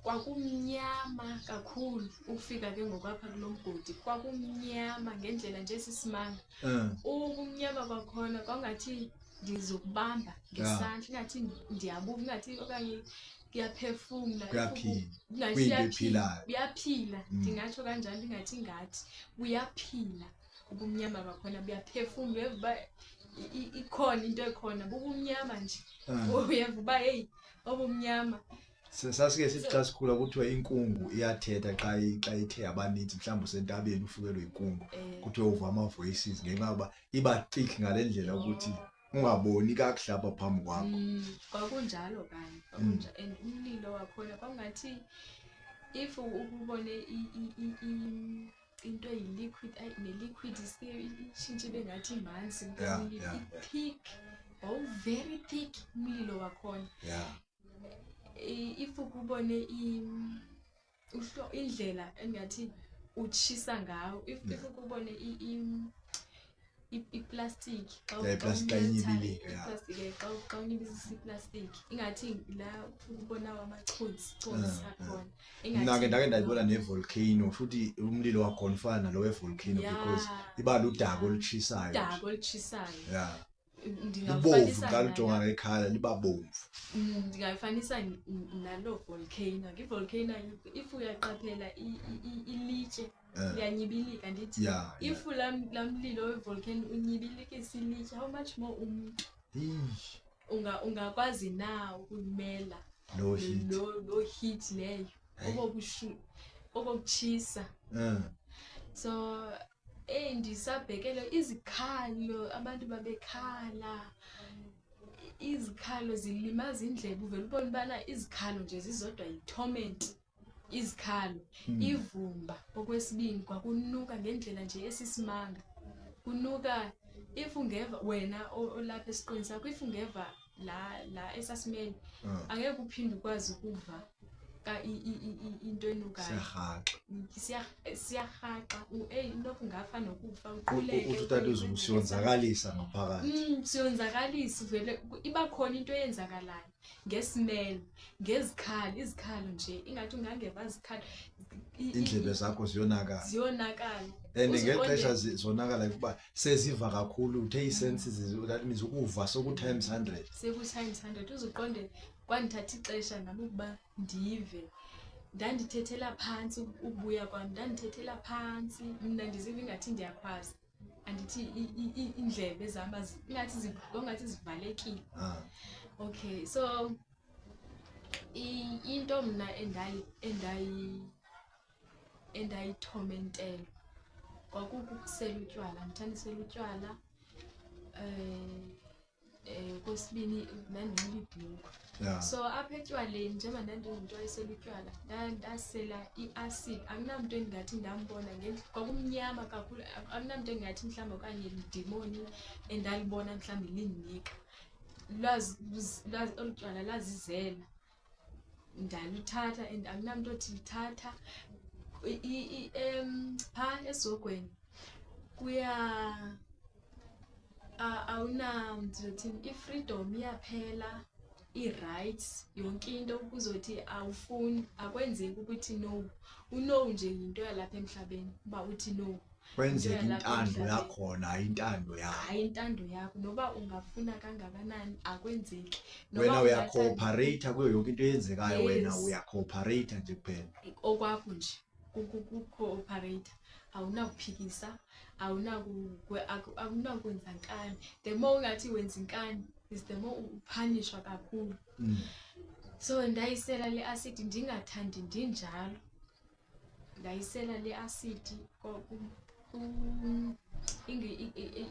Kwakumnyama kakhulu ukufika ke ngoku apha kulo mgodi, kwakumnyama ngendlela nje esisimanga. Ubumnyama kwakhona kwangathi ndizokubamba ngesandla, ingathi ndiyabuva, ingathi okanye kuyaphefumla, Kuyaphila. ingathi Kuyinto kuyaphila. ephilayo. Buyaphila, ndingatsho kanjalo, ingathi ngathi buyaphila ubumnyama bakhona, buyaphefumla. Uyeva uba ikhona into ekhona, bubumnyama nje. Uyeva uba heyi, obumnyama. Sasike sithi xa sikhula kuthiwa inkungu iyathetha xa ithe yabaninzi, mhlawumbi usentabeni ufikelwe yinkungu, kuthiwe uva ama-voices ngenxa yoba iba thick ngale ndlela ukuthi ungaboni kakuhle apha phambi kwakho. Kwakunjalo kanye, kwakunjalo. And umlilo wakhona kwakungathi if ubone into eyi-liquid, ayi, ne-liquid iske itshintshe ibe ngathi imanzi, umlilo, i-thick, wawu-very thick umlilo wakhona. If ukubone indlela engathi utshisa ngawo, if ukubone i-plastic, Yeah, xa i-plastic xa umelta, inyibilika, yeah. i-plastic, xa unyibilisisa i-plastic, ingathi la ukubona amachontsi, chontsi akhona. Mna ke Ingathi ndake ndayibona ne-volcano, futhi umlilo wakhona ufana nalo we-volcano because iba ludaka olutshisayo. Udaka olutshisayo. Libomvu xa lujonga ngekhala, liba bomvu. Ndingayifanisa naloo volcano. I-volcano, if uyaqaphela, ilitye liyanyibilika, ndithi. If laa mlilo we-volcano unyibilikisa ilitye, how much more umntu? Eish. Ungakwazi na ukumela Loo heat. loo heat leyo? Hey. Okokutshisa. So, ndisabhekele izikhalo, abantu babekhala. Izikhalo zilimaza indlebe, uvele ubone ubana izikhalo nje zizodwa yi-torment. Izikhalo, ivumba. Okwesibini, kwakunuka ngendlela nje esisimanga. Kunuka, if ungeva wena olapha esiqweni sakho, if ungeva la esasimele, angeke uphinde ukwazi ukuva ka into enukayo. Siyarhaxa. Siyarhaxa. Eyi, inoba ungafa nokufa, uquleke, Uthi utata uye uze kwenzeke usiyonzakalisa ngaphakathi. Siyonzakalisa vele, iba khona into eyenzakalayo ngesimelo, ngezikhalo, izikhalo nje ingathi ungangeva zikhalo. Iindlebe zakho ziyonakala. Ziyonakala. And Uze ngexesha uqonde zonakala kuba seziva kakhulu, uthe ii-senses, that means ukuva soku-times 100. Seku-times 100, uze uqonde kwandithatha ixesha nam ukuba ndive. Ndandithethela phantsi ukubuya kwam, ndandithethela phantsi, mna ndiziva ingathi ndiyakhwaza. Andithi iindlebe zam ingathi kwangathi zivalekile. Okay, so into mna endayithomentela kwakukukusela utywala. Ndithanda usela utywala. Okwesibini, ndandinxiba ibhulukhwe. So apha etywaleni, njengoba ndandingumntu owayesela utywala, ndasela i-acid. Akunamntu endingathi ndambona kwakumnyama kakhulu. Akunamntu endingathi mhlawumbi okanye lidimoni endalibona mhlawumbi lindinika. Olu tywala lwazizela. Ndaluthatha and akunamntu othi lithatha. Phaa esihogweni awuna, ndizothini, i-freedom iyaphela, ii-rights, yonke into kuzothi awufuni, akwenzeki ukuthi no. U-no nje yinto yalapha emhlabeni, uba uthi no. Kwenzeka Into yalapha intando emhlabeni. yakhona, hayi intando yakho. Hayi intando yakho, noba ungafuna kangakanani akwenzeki. Noba Wena ungathanda uyacooperate kuyo yonke into eyenzekayo, wena Yes. uyacooperate nje kuphela. Okwakho nje ku-cooperate, awunakuphikisa, awunakwenza nkani. The more ungathi wenza inkani is the more uphanishwa kakhulu. So ndayisela le acid ndingathandi ndinjalo. Ndayisela le acid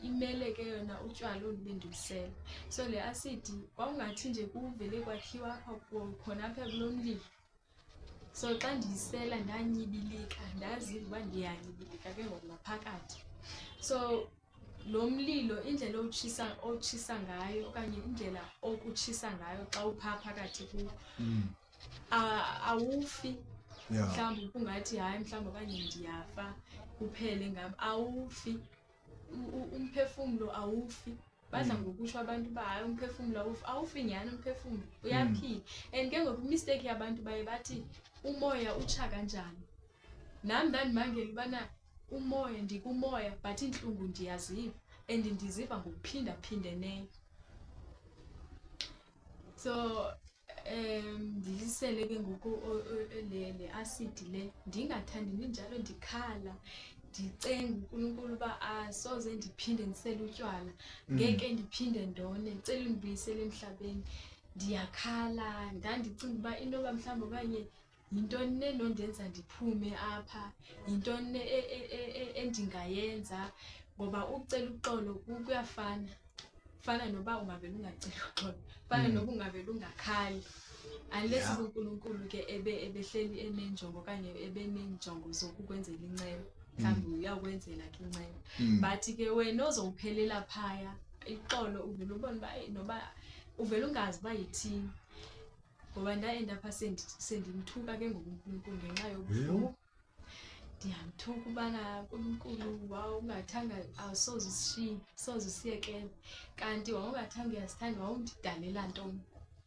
Imele ke yona utywala olu bendibusela. So le asidi kwawungathi nje kuvele kwakhiwa apha khona apha kulo mlilo. So xa ndiyisela ndanyibilika, ndaziva uba ndiyanyibilika ke ngoku ngaphakathi. So lo mlilo, indlela otshisa ngayo okanye indlela okutshisa ngayo xa uphaa phakathi kuwo, awufi. Mhlawumbi kungathi hayi, mhlawumbi okanye ndiyafa kuphele ngam. Awufi. Umphefumlo awufi. Badla ngokutsho abantu uba hayi, umphefumlo awufi. Awufi nyhani umphefumlo, uyaphila. And ke ngoku imisteyikhi yabantu baye bathi umoya utsha kanjani. Nam ndandimangela ubana umoya, ndikumoya, but iintlungu ndiyaziva and ndiziva ngokuphindaphindeneyo. So ndiyisele ke ngoku le asidi le, ndingathandi, ndinjalo ndikhala, ndicenga uNkulunkulu uba asoze ndiphinde ndisele utywala, ngeke ndiphinde ndone, ndicela undibuyisele emhlabeni. Ndiyakhala, ndandicinga uba inoba mhlawumbi okanye yintoni le enondenza ndiphume apha, yintoni le endingayenza, ngoba ukucela uxolo kuyafana. Fana noba ungavele ungaceli uxolo, fana noba ungavele ungakhali. Unless uNkulunkulu ke ebehleli enenjongo okanye ebeneenjongo zokukwenzela inceba, mhlawumbi uyakwenzela ke inceba. But ke wena ozowuphelela phaya, ixolo uvele ubone uba, eyi, noba uvele ungazi uba yithini. Ngoba ndaenda apha sendimthuka ke ngoku uNkulunkulu ngenxa yobuhlungu. Ndiyamthuka ubana uNkulunkulu wawungathanga awusoze usishiye, soze usiyekele. Kanti wawungathanga uyasithanda, wawundidalela ntoni?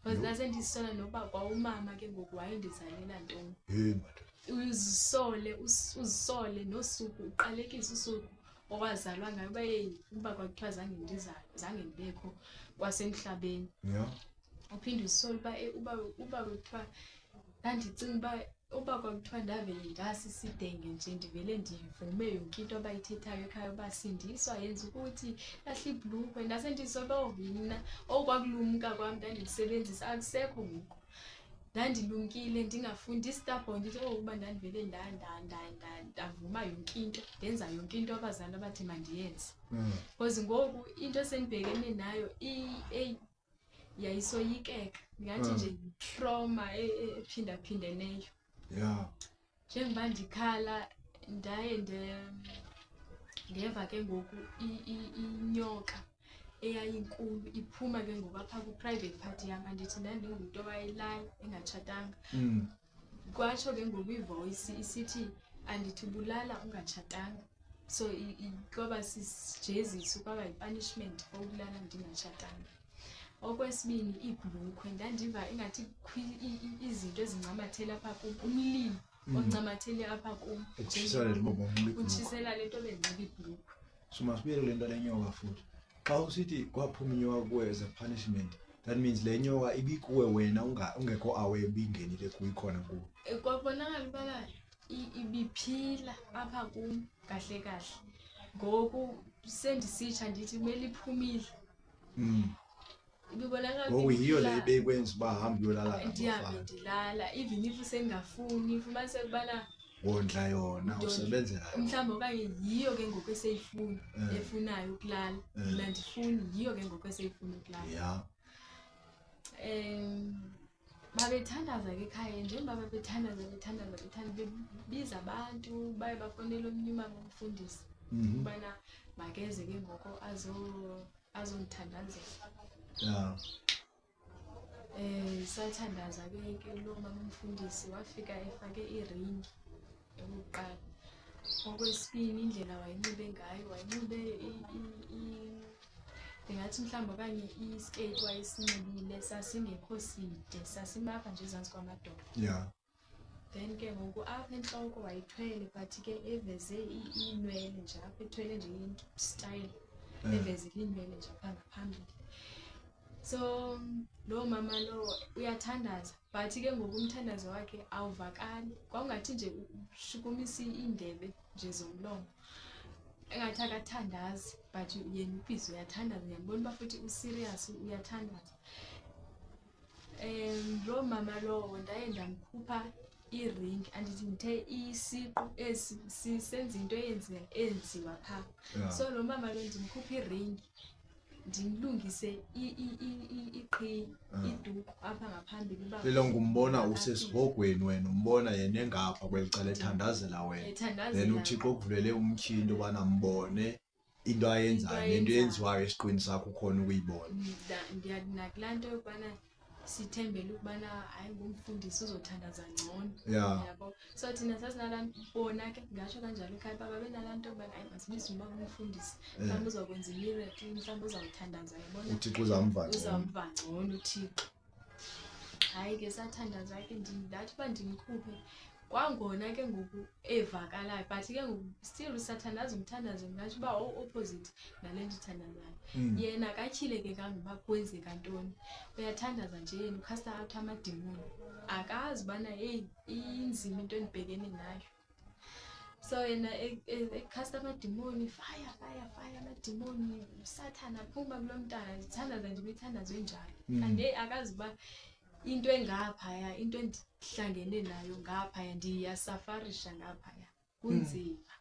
Because ndasendizisola noba kwawumama ke ngoku wayendizalela ntoni. Hey, madoda. Uzisole, uzisole nosuku, uqalekise usuku owazalwa ngayo, uba yeyi, uba kwakuthiwa zange ndizalwe, zange ndibekho kwasemhlabeni. Uphinde uzisole uba, uba kwakuthiwa, ndandicinga uba kwakuthiwa ndavele ndasisidenge nje, ndivele ndivume yonke into abayithethayo ekhaya, uba sindiswa, yenza ukuthi, lahla ibhlukhwe. Ndase ndizisola uba, oh, mna, okwakulumka kwam ndandikusebenzisa, akusekho ngoku. Ndandilumkile, ndingafundi stubborn, ndithi, oh, uba ndandivele ndavuma yonke into, ndenza yonke into abazali abathi mandiyenze. Because ngoku into esendibhekene nayo, eyi, yayisoyikeka. Ndingathi nje yitrauma ephindaphindeneyo. Njengoba ndikhala, ndaye ndeva ke ngoku inyoka eyayinkulu iphuma ke ngoku apha kwi-private part yam. Andithi ndandingumntu owayelala engatshatanga. Kwatsho ke ngoku ivoice isithi, andithi bulala ungatshatanga. So kwaba sisijeziso, kwaba yi-punishment for ukulala ndingatshatanga. Okwesibini, iibhlukhwe. Ndandiva ingathi kukho izinto ezincamathele apha kum, umlilo oncamathele apha kum. Ukutshisela le nto ubonxiba ibhlukhwe. Utshisela le nto bendinxiba ibhlukhwe. So masibuyele kule nto lenyoka futhi. Xa usithi kwaphuma inyoka kuwe as a punishment, that means le nyoka ibikuwe wena ungekho aware ibingenile kuwe, ikhona kuwe. Kwabonakala ubana ibiphila apha kum kahle kahle. Ngoku sendisitsha ndithi kumele iphumile. Ibibonakala Ngoku yiyo le ibiphila. ibekwenza uba hambe uyolala Ndihambe nabafana. ndilala, even if sendingafuni, ufumaniseke ubana Wondla yona, Ndondla. usebenzela yona. Mhlawumbi okanye yiyo ke ngoku eseyifuna, efunayo ukulala. Mna ndifuni, yiyo ke ngoku eseyifuna ukulala. Babethandaza ke ekhaya, njengoba babethandaza, bethandaza, bethandaza, bebiza abantu, baye bafowunela omnye umama umfundisi ubana makeze ke ngoku azondithandazela. Sathandaza ke loo mama umfundisi, wafika efake iringi okokuqala. Okwesibini, indlela wayenxibe ngayo, wayenxibe ndingathi mhlawumbi okanye iskeyiti wayesinxibile sasingekho side, sasimapha nje ezantsi kwamadolo. Then ke ngoku apha entloko wayithwele, but ke eveze iinwele nje apha, ethwele nje style, evezile iinwele nje apha ngaphambili. So loo mama lowo uyathandaza, but ke ngoku umthandazo wakhe awuvakali, kwawungathi nje ushukumisa iindebe nje zomlomo, engathi akathandazi, but yena ubhizi uyathandaza. Ndiyambona uba futhi userious, uyathandaza. Loo mama lowo ndaye ndamkhupha Iringi, andithi ndithe isiqu esi sisenza into eyenziwa phaa. So lo mama lo ndimkhupha iringi, ndimlungise iqhiya, iduku apha ngaphambili uba Lelo ngumbona usesihogweni wena, umbona yena engapha kweli cala ethandazela wena. Ethandazela. Then uThixo ukuvulele umtyhi into yobana mbone into ayenzayo Into nento ayenzayo. eyenziwayo esiqwini sakho ukhona ukuyibona. Nakulaa nto yokubana sithembele ukubana hayi ngumfundisi uzothandaza ngcono. Yabo. So thina sasinalaa, bona ke ndingatsho kanjalo ekhaya uba babenalaa nto yokubana hayi masibize uba ngumfundisi, mhlawumbi uzawukwenza i-miracle, mhlawumbi uzawuthandaza, yabona. UThixo uzamva ngcono. Uzamva ngcono uThixo. Hayi ke sathandaza ke, ndathi uba ndimkhuphe kwangona ke ngoku evakalayo, but ke ngoku still usathandaza umthandazo, ndingatsho uba opposite nale nto ithandazayo. Yena akatyhile ke kangoba kwenzeka ntoni, uyathandaza nje yena, ukhasta out amadimoni, akazi ubana heyi inzima into endibhekene nayo. So yena ekhasta amadimoni, fire, fire, fire, amadimoni, uSathana phuma kulo mntana, ndithandaza nje imithandazo enjalo. Kanti heyi akazi uba into engaphaya, into endihlangene nayo ngaphaya, ndiyasafarisha ngaphaya, kunzima.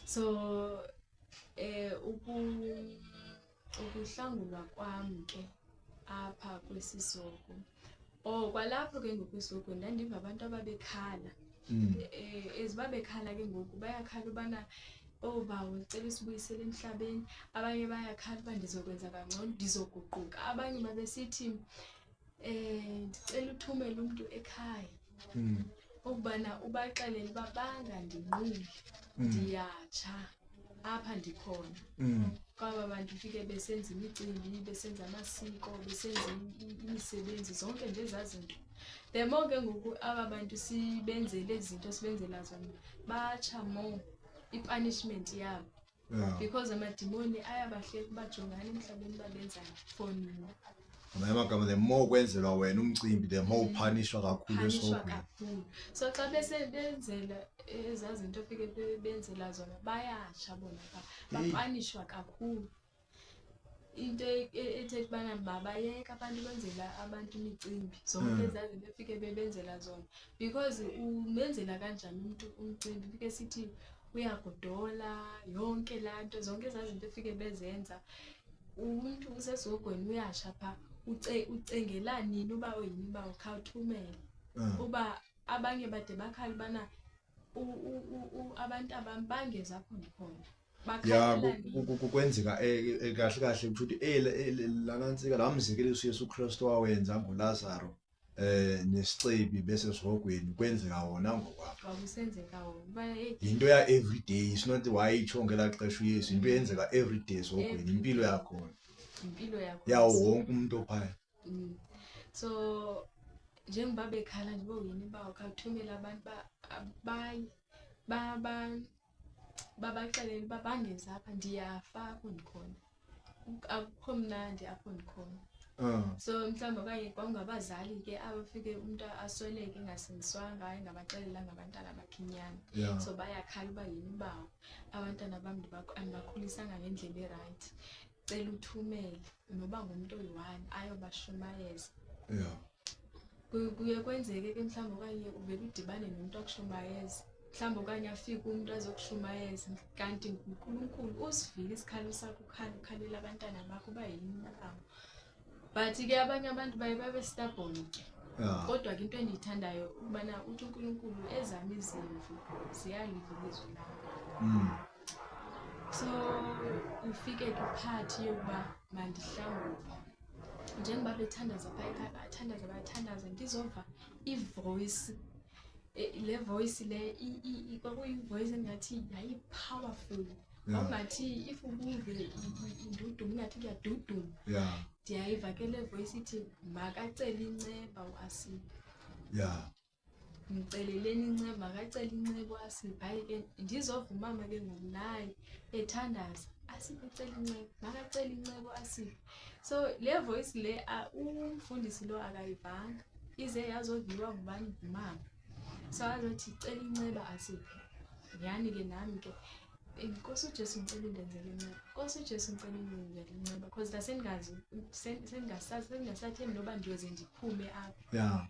So ukuhlangulwa kwam ke apha kwesi sihogo, oh kwalapho ke ngoku esihogweni ndandiva abantu ababekhala. Ezi babekhala ke ngoku bayakhala ubana oh bawo ndicela usibuyisele emhlabeni, abanye bayakhala uba ndizokwenza kangcono, ndizoguquka, abanye babesithi ndicela uthumele umntu ekhaya. Ukubana ubaxelele uba bangandinquli, ndiyatsha apha ndikhona. Kwaba bantu ufike besenza imicimbi, besenza amasiko, besenza imisebenzi, zonke nje ezaa zinto. The more ke ngoku aba bantu sibenzele ezi zinto sibenzela zona, batsha more i-punishment yabo. Because amadimoni ayabahleka uba jongani emhlabeni uba benzani for nina. Ngamanye amagama, the more kwenzelwa wena umcimbi, the more uphanishwa kakhulu Uphanishwa esihogweni. kakhulu. So xa benzela ezaa zinto ofike benzela zona, bayatsha bona phaa, bapanishwa kakhulu. Into ethetha ubana mabayeke abantu benzela abantu imicimbi, zonke ezaa zinto efike bebenzela zona. Because umenzela kanjani umntu umcimbi, ufike sithi uyagodola, yonke laa nto, zonke ezaa zinto efike bezenza. Umntu usesihogweni uyatsha phaa, ucengela nini uba oyini uba ukhawuthumele. Uba abanye bade bakhala ubana abantu abam bangeza apho ndikhona. Ya, Bakhalela nini? Kwenzeka, kahle kahle kusho ukuthi, laa nantsika, laa mzekeliso uYesu Kristu wawenza ngoLazaro, nesicebi bese sihogweni, kwenzeka wona ngokwabo. Kwakusenzeka wona. Uba, hey. Yinto ya everyday, it's not wayitsho ngelaa xesha uYesu, yinto eyenzeka everyday esihogweni, Every impilo day. yakhona. Impilo yakhona. Yawo wonke umuntu ophaya. So njengoba bekhala nje boyini bawo khawuthumele abantu baye, babaxelele uba bangeza apha, ndiyafa apho ndikhona. Akukho mnandi apho ndikhona. So mhlawumbi okanye kwakungabazali ke abafike umntu asweleke engasindiswanga, engabaxelelanga abantwana bakhe inyani. So bayakhala uba yini ubawo, abantwana bam andibakhulisanga ngendlela erayithi. Cela uthumele noba ngumntu oyi-one ayobashumayeza. Kuye kwenzeke ke mhlawumbi okanye uvele udibane nomntu akushumayeze. Mhlawumbi okanye afike umntu azokushumayeza, kanti nguNkulunkulu usivile isikhalo sakho, ukhala, ukhalela abantwana bakho uba yini ubawo. But ke abanye abantu baye babe stubborn ke. Kodwa ke into endiyithandayo ukubana uthi uNkulunkulu ezam izimvu ziyaliva ilizwi lam. So ufike kwiphathi yokuba mandihlangulwe. Njengoba bethandaza phaa ekhaya, bayathandaza, bayathandaza, ndizova ivoice. Le voice le, kwakuyi-voice engathi yayi-powerful. Kwakungathi if ubuve indudumo, ingathi kuyaduduma. Ndiyayiva ke le voice ithi makacele inceba uAsiphe. Mceleleni inceba, makacele inceba uAsiphe. Hayi ke ndizova umama ke ngoku naye ethandaza, Asiphe cela inceba, makacele inceba uAsiphe. So le voice le, umfundisi lo akayivanga, ize yazoviwa ngubani? Ngumama. So azothi cela inceba Asiphe. Nyhani ke nami ke, Nkosi uJesu ngicela undenzele inceba, Nkosi uJesu ngicela undenzele inceba, because ndasengazi, sengingasathembi noba ndiyoze ndiphume apha.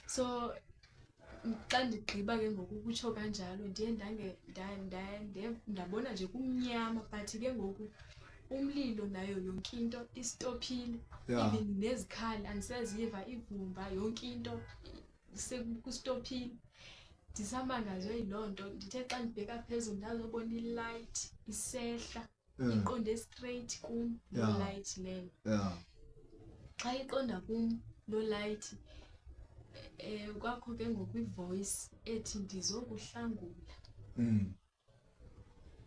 So xa ndigqiba ke ngoku ukutsho kanjalo, ndiye ndabona nje kumnyama, but ke ngoku umlilo nayo yonke into istophile. Even nezikhali andisaziva, ivumba yonke into sekustophile. Ndisamangazwe yiloo nto. Ndithe xa ndibheka phezulu ndazobona ilight isehla, iqonde straight kum loo light leyo. Xa iqonda kum loo light, kwakho ke ngoku ivoice ethi ndizokuhlangula.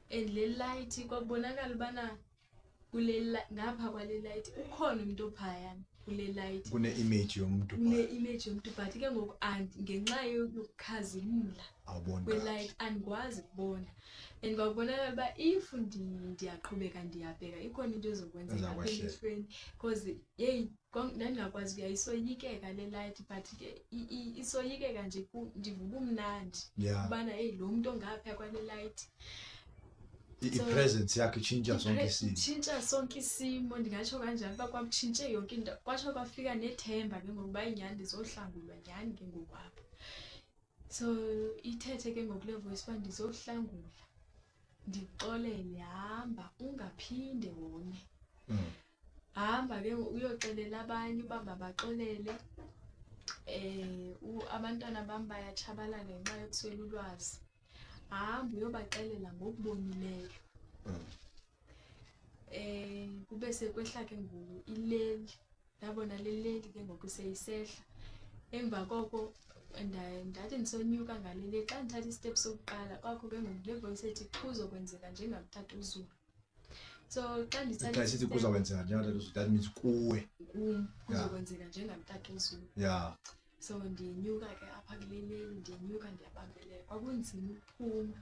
And le light kwabonakala ubana kule ngapha kwale light ukhona umuntu ophayana kule light. Kune-image yomntu. Kune-image yomntu, but ke ngoku ngenxa yokukhazimla kwe-light andikwazi kubona. And kwakubonakala uba if ndiyaqhubeka ndiyabheka ikhona into ezokwenzeka apha elihlweni, because yeyi ndandingakwazi kuya, isoyikeka le light, but ke isoyikeka nje ndiva ubumnandi ubana eyi lo mntu ongaphaya kwale light. I-presence yakhe itshintsha sonke isimo. Itshintsha sonke isimo, ndingatsho kanjalo uba kwakutshintshe yonke into, kwatsho kwafika nethemba ke ngoku uba inyani ndizohlangulwa nyhani ke ngoku apha. So ithethe ke ngoku le voice uba ndizokuhlangula, ndikuxolele, hamba ungaphinde wone. Hamba ke uyoxelela abanye uba mabaxolele. Abantwana bam bayatshabalala ngenxa yokuswela ulwazi. Hamba uyobaxelela ngokubonileyo. Kube sekwehla ke ngoku ileli, ndabona le leli ke ngoku seyisehla. Emva koko ndathi ndisonyuka ngale leli, xa ndithatha istep sokuqala kwakho ke ngoku le voice ethi kuzokwenzeka njengamtata uZulu. So xa ndithatha xa isithi kuzokwenzeka njengamtata uZulu, that means kuwe. Kum kuzokwenzeka njengamtata uZulu. So ndinyuka ke apha kule leli, ndinyuka ndiyabambelela. Kwakunzima ukuphuma.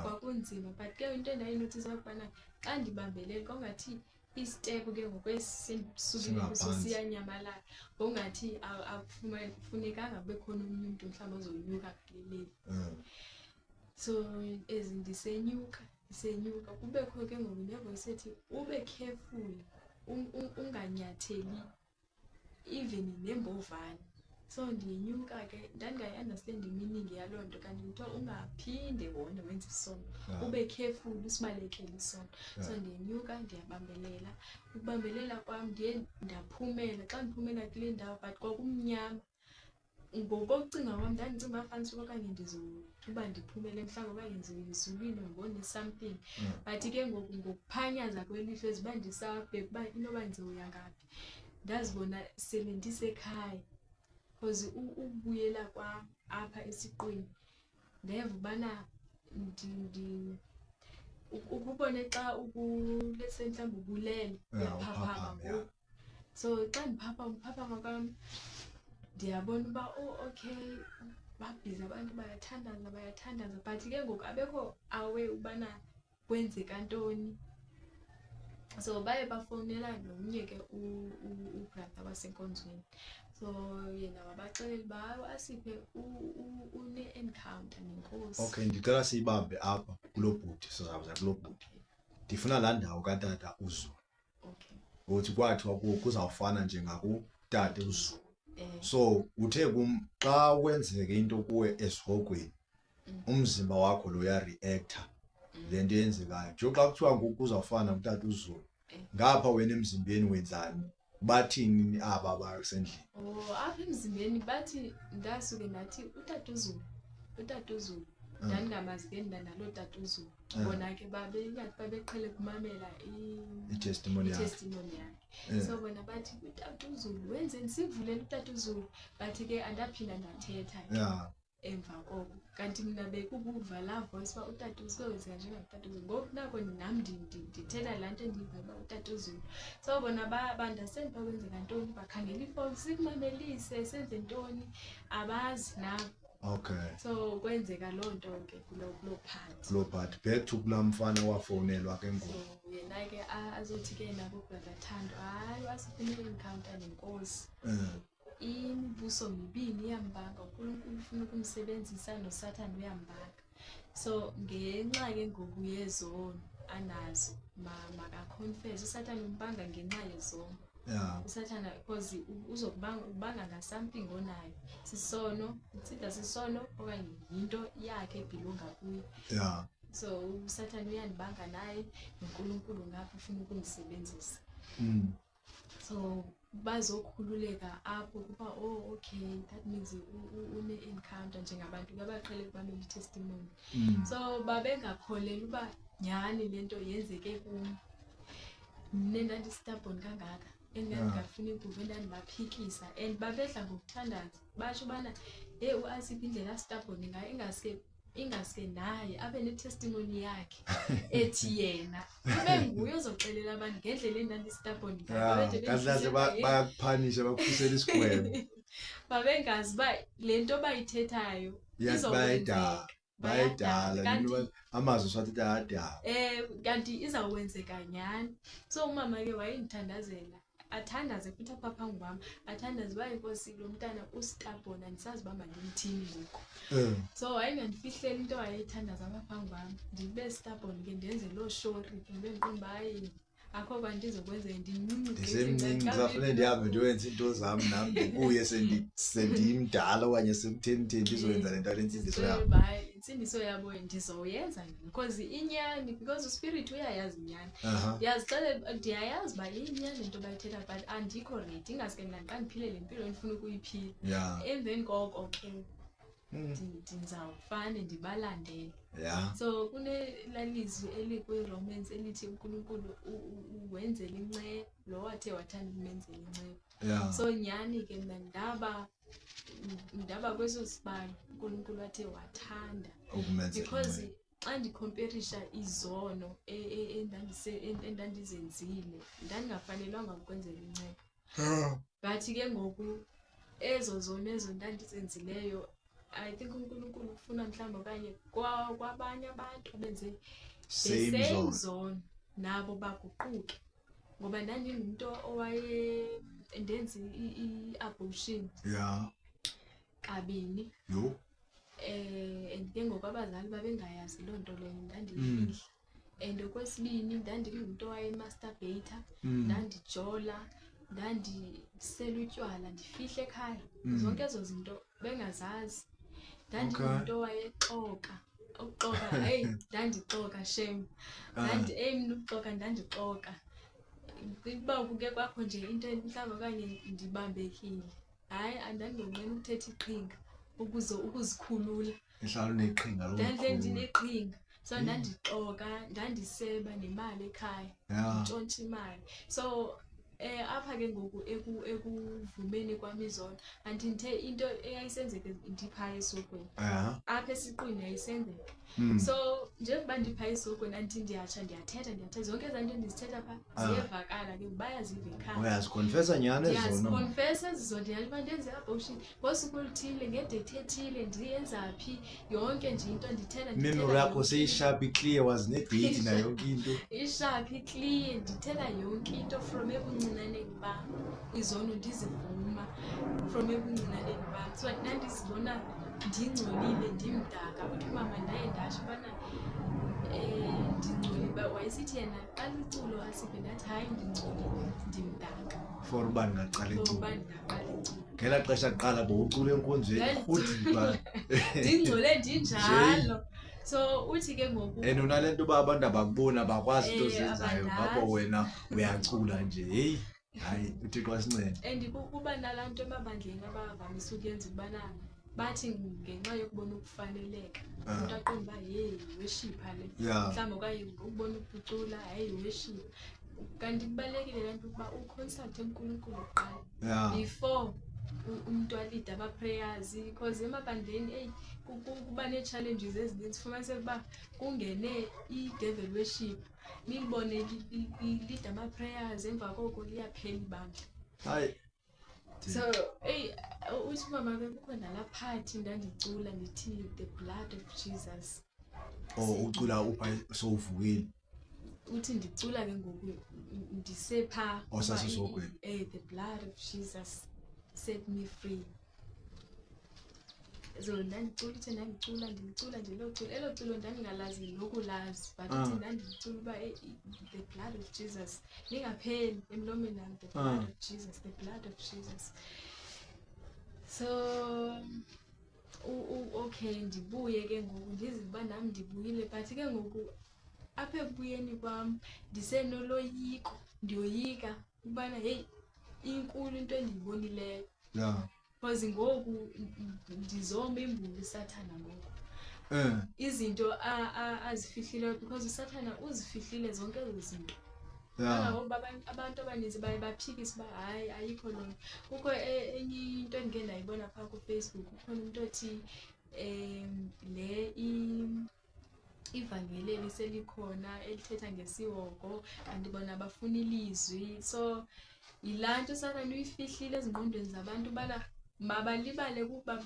Kwakunzima, but ke into endayinothisa ukubana xa ndibambelele kwakungathi istep ke ngoku esendisukile kuso siyanyamalala. Ngokungathi akufunekanga kube khona omnye umntu mhlawumbi ozonyuka ngale leli. So ezi ndisenyuka, ndisenyuka kubekho ke ngoku nevoice ethi ube careful, unganyatheli even nembovane. So ndinyuka ke, ndandingayi-understand meaning yaloo nto, kanti kuthiwa ungaphinde wona wenze isono, ube careful usibalekele isono. So ndinyuka ndiyabambelela, ukubambelela kwam ndiye ndaphumela. Xa ndiphumela kule ndawo but kwakumnyama. Ngokokucinga kwam ndandicinga uba fanele okanye ndizothi uba ndiphumele mhlawumbi okanye ndizoya ezulwini ndibone something. But ke ngoku ngokuphanyaza kwelihlo eziba ndisabheka uba inoba ndizoya ngaphi, ndazibona sele ndisekhaya. Because ukubuyela kwam apha esiqwini ndeva ubana ukubone xa let's say mhlawumbi ubulele, uyaphaphama ngoku. So xa ndiphaphama kwam ndiyabona uba oh okay, babhizi abantu bayathandaza, bayathandaza, but ke ngoku abekho aware ubana kwenzeka ntoni. So baye bafowunela nomnye ke ubrother wasenkonzweni. So yena wabaxelela uba hayi Asiphe une-encounter nenkosi. Okay, ndicela siyibambe apha kuloo bhuti, sizawuza kuloo bhuti. Ndifuna laa ndawo katata uZulu. Uthi kwathiwa kuzawufana njengakutata uZulu. So uthe kum xa kwenzeke into kuwe esihogweni, umzimba wakho lo uyareacta le nto yenzekayo. Nje xa kuthiwa ngoku kuzawufana kutata uZulu, ngapha wena emzimbeni wenzani? Bathini aba basendlini? Oh, apha emzimbeni bathi ndasuke ndathi utata uZulu, utata uZulu. Ndandingamazi ke mna naloo tata uZulu. Bona ke ingathi babeqhele ukumamela I-testimony yakhe. I-testimony yakhe. So bona bathi utata uZulu wenzeni, sivulele utata uZulu. Bathi ke andaphinda ndathetha ke emva koko. Kanti mna bekubuva laa voice uba utata uZulu wenzeka njengamtata uZulu. Ngoku nako nam ndithetha laa nto endiyivayo uba utata uZulu. So bona ba-understand uba kwenzeka ntoni, bakhangela ifowuni sikumamelise senze ntoni, abazi nabo. So kwenzeka loo nto ke kuloo part. Kuloo part. Back to kulaa mfana wafowunelwa ke ngoku. So yena ke azothi ke nabo brother Thando, hayi wasifuna i-encounter nenkosi. Imibuso mibini iyambanga, uNkulunkulu ufuna ukumsebenzisa noSathane uyambanga. So ngenxa ke ngoku yezono anazo, makaconfess, uSathane umbanga ngenxa yezono. Usathana because uzokubanga ubanga nga-something onayo, sisono, it's either sisono okanye yinto yakhe ebhilonga kuye. So usathana uyandibanga naye, noNkulunkulu ngapha ufuna ukundisebenzisa. So bazokhululeka apho kuba, oh okay, that means une-encounter njengabantu abaqhele ukumamela i-testimony. So babengakholelwa uba nyhani le nto yenzeke kum. Mna ndandi-stubborn kangaka, endandingafuni ukuva, endandibaphikisa, and babedla ngokuthandaza batsho ubana heyi uAsiphe indlela a-stubborn ngayo, ingaske naye abe ne-testimony yakhe ethi yena kube nguye ozoxelela abantu ngendlela endandi-stubborn ngayo. Babede Kahle kahle bendifisela ye. Bayakuphanisha, bakukhusela isigwebo. Babengazi uba le nto bayithethayo Yazi izokwenzeka. bayayidala, bayayidala. Bayadala. Kanti Amazwi siwathi ayadala. Kanti izawukwenzeka nyhani. So umama ke wayendithandazela, athandaze futhi apha phambi kwam, athandaze uba inkosi lo mntana u-stubborn, andisazi uba mandimthini ngoku. So wayengandifihlela into wayeyithandaza apha phambi kwam, ndibe stubborn ke, ndenze loo shori ke, ndibe ndiqonda uba hayi akho kwanto izokwenzeka, ndincinci gqithi, Ndisemncinci, ndingekabi kusafuneka ndihambe ndiyoyenza iinto zam nam, ndibuye sendimdala okanye sekutheni ndizoyenza le nto yale ntsindiso yabo. Ndicela uba hayi, intsindiso yabo ndizoyenza because inyani, because uspirit uyayazi inyani. Ndiyazixelela, ndiyayazi uba iyinyani le nto bayithetha, but andikho ready, ingaske mna ndiqale ndiphile le mpilo endifuna ukuyiphila. Emveni koko ke ndizawufane ndibalandele. So kunelalizwi elikwiRomans elithi uNkulunkulu wenzela inceba lo wathe wathanda ukumenzela inceba. So nyhani ke mna ndaba kweso sibalo uNkulunkulu athe wathanda. Ukumenzela Because inceba. xa ndikhomperisha izono endandizenzile, ndandingafanelwanga ukwenzela inceba. But ke ngoku ezo zono ezo ndandizenzileyo, I think uNkulunkulu ufuna mhlawumbi okanye kwabanye abantu abenze the Same same zone. zone, nabo baguquke. Ngoba ndandingumntu owaye ndenza i-abortion. Kabini. And ke ngoku abazali babengayazi loo nto leyo, ndandiyifihla. And okwesibini ndandingumntu owaye-masturbator, ndandijola, ndandisela utywala, ndifihle ekhaya. Zonke ezo zinto bengazazi. Ndandingumntu owayexoka. Ukuxoka, heyi, ndandixoka shem. Eyi, mna ukuxoka, ndandixoka. Uba kuke kwakho nje into mhlawumbi okanye ndibambekile, hayi, andandingonqeni ukuthetha iqhinga ukuzikhulula. Ihlala uneqhinga Ndandile lokuzikhulula. ndineqhinga. So ndandixoka, ndandiseba nemali ekhaya, ndintshontsha imali. So apha ke ngoku ekuvumeni kwam izono, andithe into eyayisenzeka ndiphaya esokweni. Apha esiqwini yayisenzeka. So njengoba ndiphaya esokweni, andithi ndiyatsha, ndiyathetha, ndiyathetha. Zonke ezaa nto ndizithetha phaa ziyevakala ke, bayaziva ekhaya. Uyazikhonfesa nyhani ezo zono? Ndiyazikhonfesa ezi zono, ndiyatsho uba ndenze i-abortion ngosuku oluthile, ngedate ethile, ndiyenza phi, yonke nje into ndithetha, ndithetha Memory yakho yonke into. seyisharp, iclear, wazi nedate nayo yonke into. Isharp, iclear, ndithetha yonke into from ebuncinaneni bam. Izono ndizivuma from ebuncinaneni bam. So ndandizibona ndingcolile, ndimdaka. Uthi umama ndaye ndatsho ubana, ndingcolile. Uba wayesithi yena qala iculo asiphe, ndathi hayi ndingcolile, ndimdaka. For uba ndingaqala For iculo. uba ndingaqala iculo. Ngelaa xesha kuqala bowucula enkonzweni, Ndandicula. uthi uba Ndingcole ndinjalo. Nje. So uthi ke ngoku And unale nto uba abantu abakuboni, abakwazi into ozenzayo, Abandazi. ngapho wena uyacula nje. Heyi, hayi, uThixo asincede. And kuba nalaa nto emabandleni abavamise ukuyenza ukubana bathi ngenxa yokubona ukufaneleka, umntu aqonde uba heyi, worshipper le. Mhlawumbi okanye ukubona ukucula, hayi, worshipper. Kanti kubalulekile laa nto ukuba uconsulte uNkulunkulu kuqala. Before umntu alide aba-prayers, because emabandleni, eyi, kuba nee-challenges ezininzi. Fumaniseke uba kungene i-devil worship, nilibone lide ama-prayers, emva koko liyaphela ibandla. Hayi. So, eyi, uthi umama ke kukho nalaa part ndandicula ndithi the blood of Jesus. Oh, ucula upha sowuvukile. Uthi ndicula ke ngoku ndisepha Oh, sasesogweni. The blood of Jesus set me free. So ndandicula, ithe ndandicula, ndicula nje loo culo, elo culo ndandingalazi nokulazi, but ithi ndandicula uba the blood of Jesus lingapheli emlomeni wam, the blood of Jesus, the blood of Jesus. So okay, ndibuye ke ngoku, ndizive uba nam ndibuyile, but ke ngoku apha ekubuyeni kwam ndisenoloyiko, ndiyoyika ukubana heyi inkulu into endiyibonileyo. Because ngoku ndizoma imbulu uSathana ngoku. Izinto azifihlileyo, because uSathana uzifihlile zonke ezo zinto. Kangangokuba abantu abaninzi baye baphikise uba hayi ayikho loo nto. Kukho enye into endike ndayibona phaa kuFacebook, kukhona umntu othi le ivangeli eliselikhona elithetha ngesihogo kanti bona bafuna ilizwi. So yilaa nto uSathana uyifihlile ezingqondweni zabantu ubana mabalibale kuba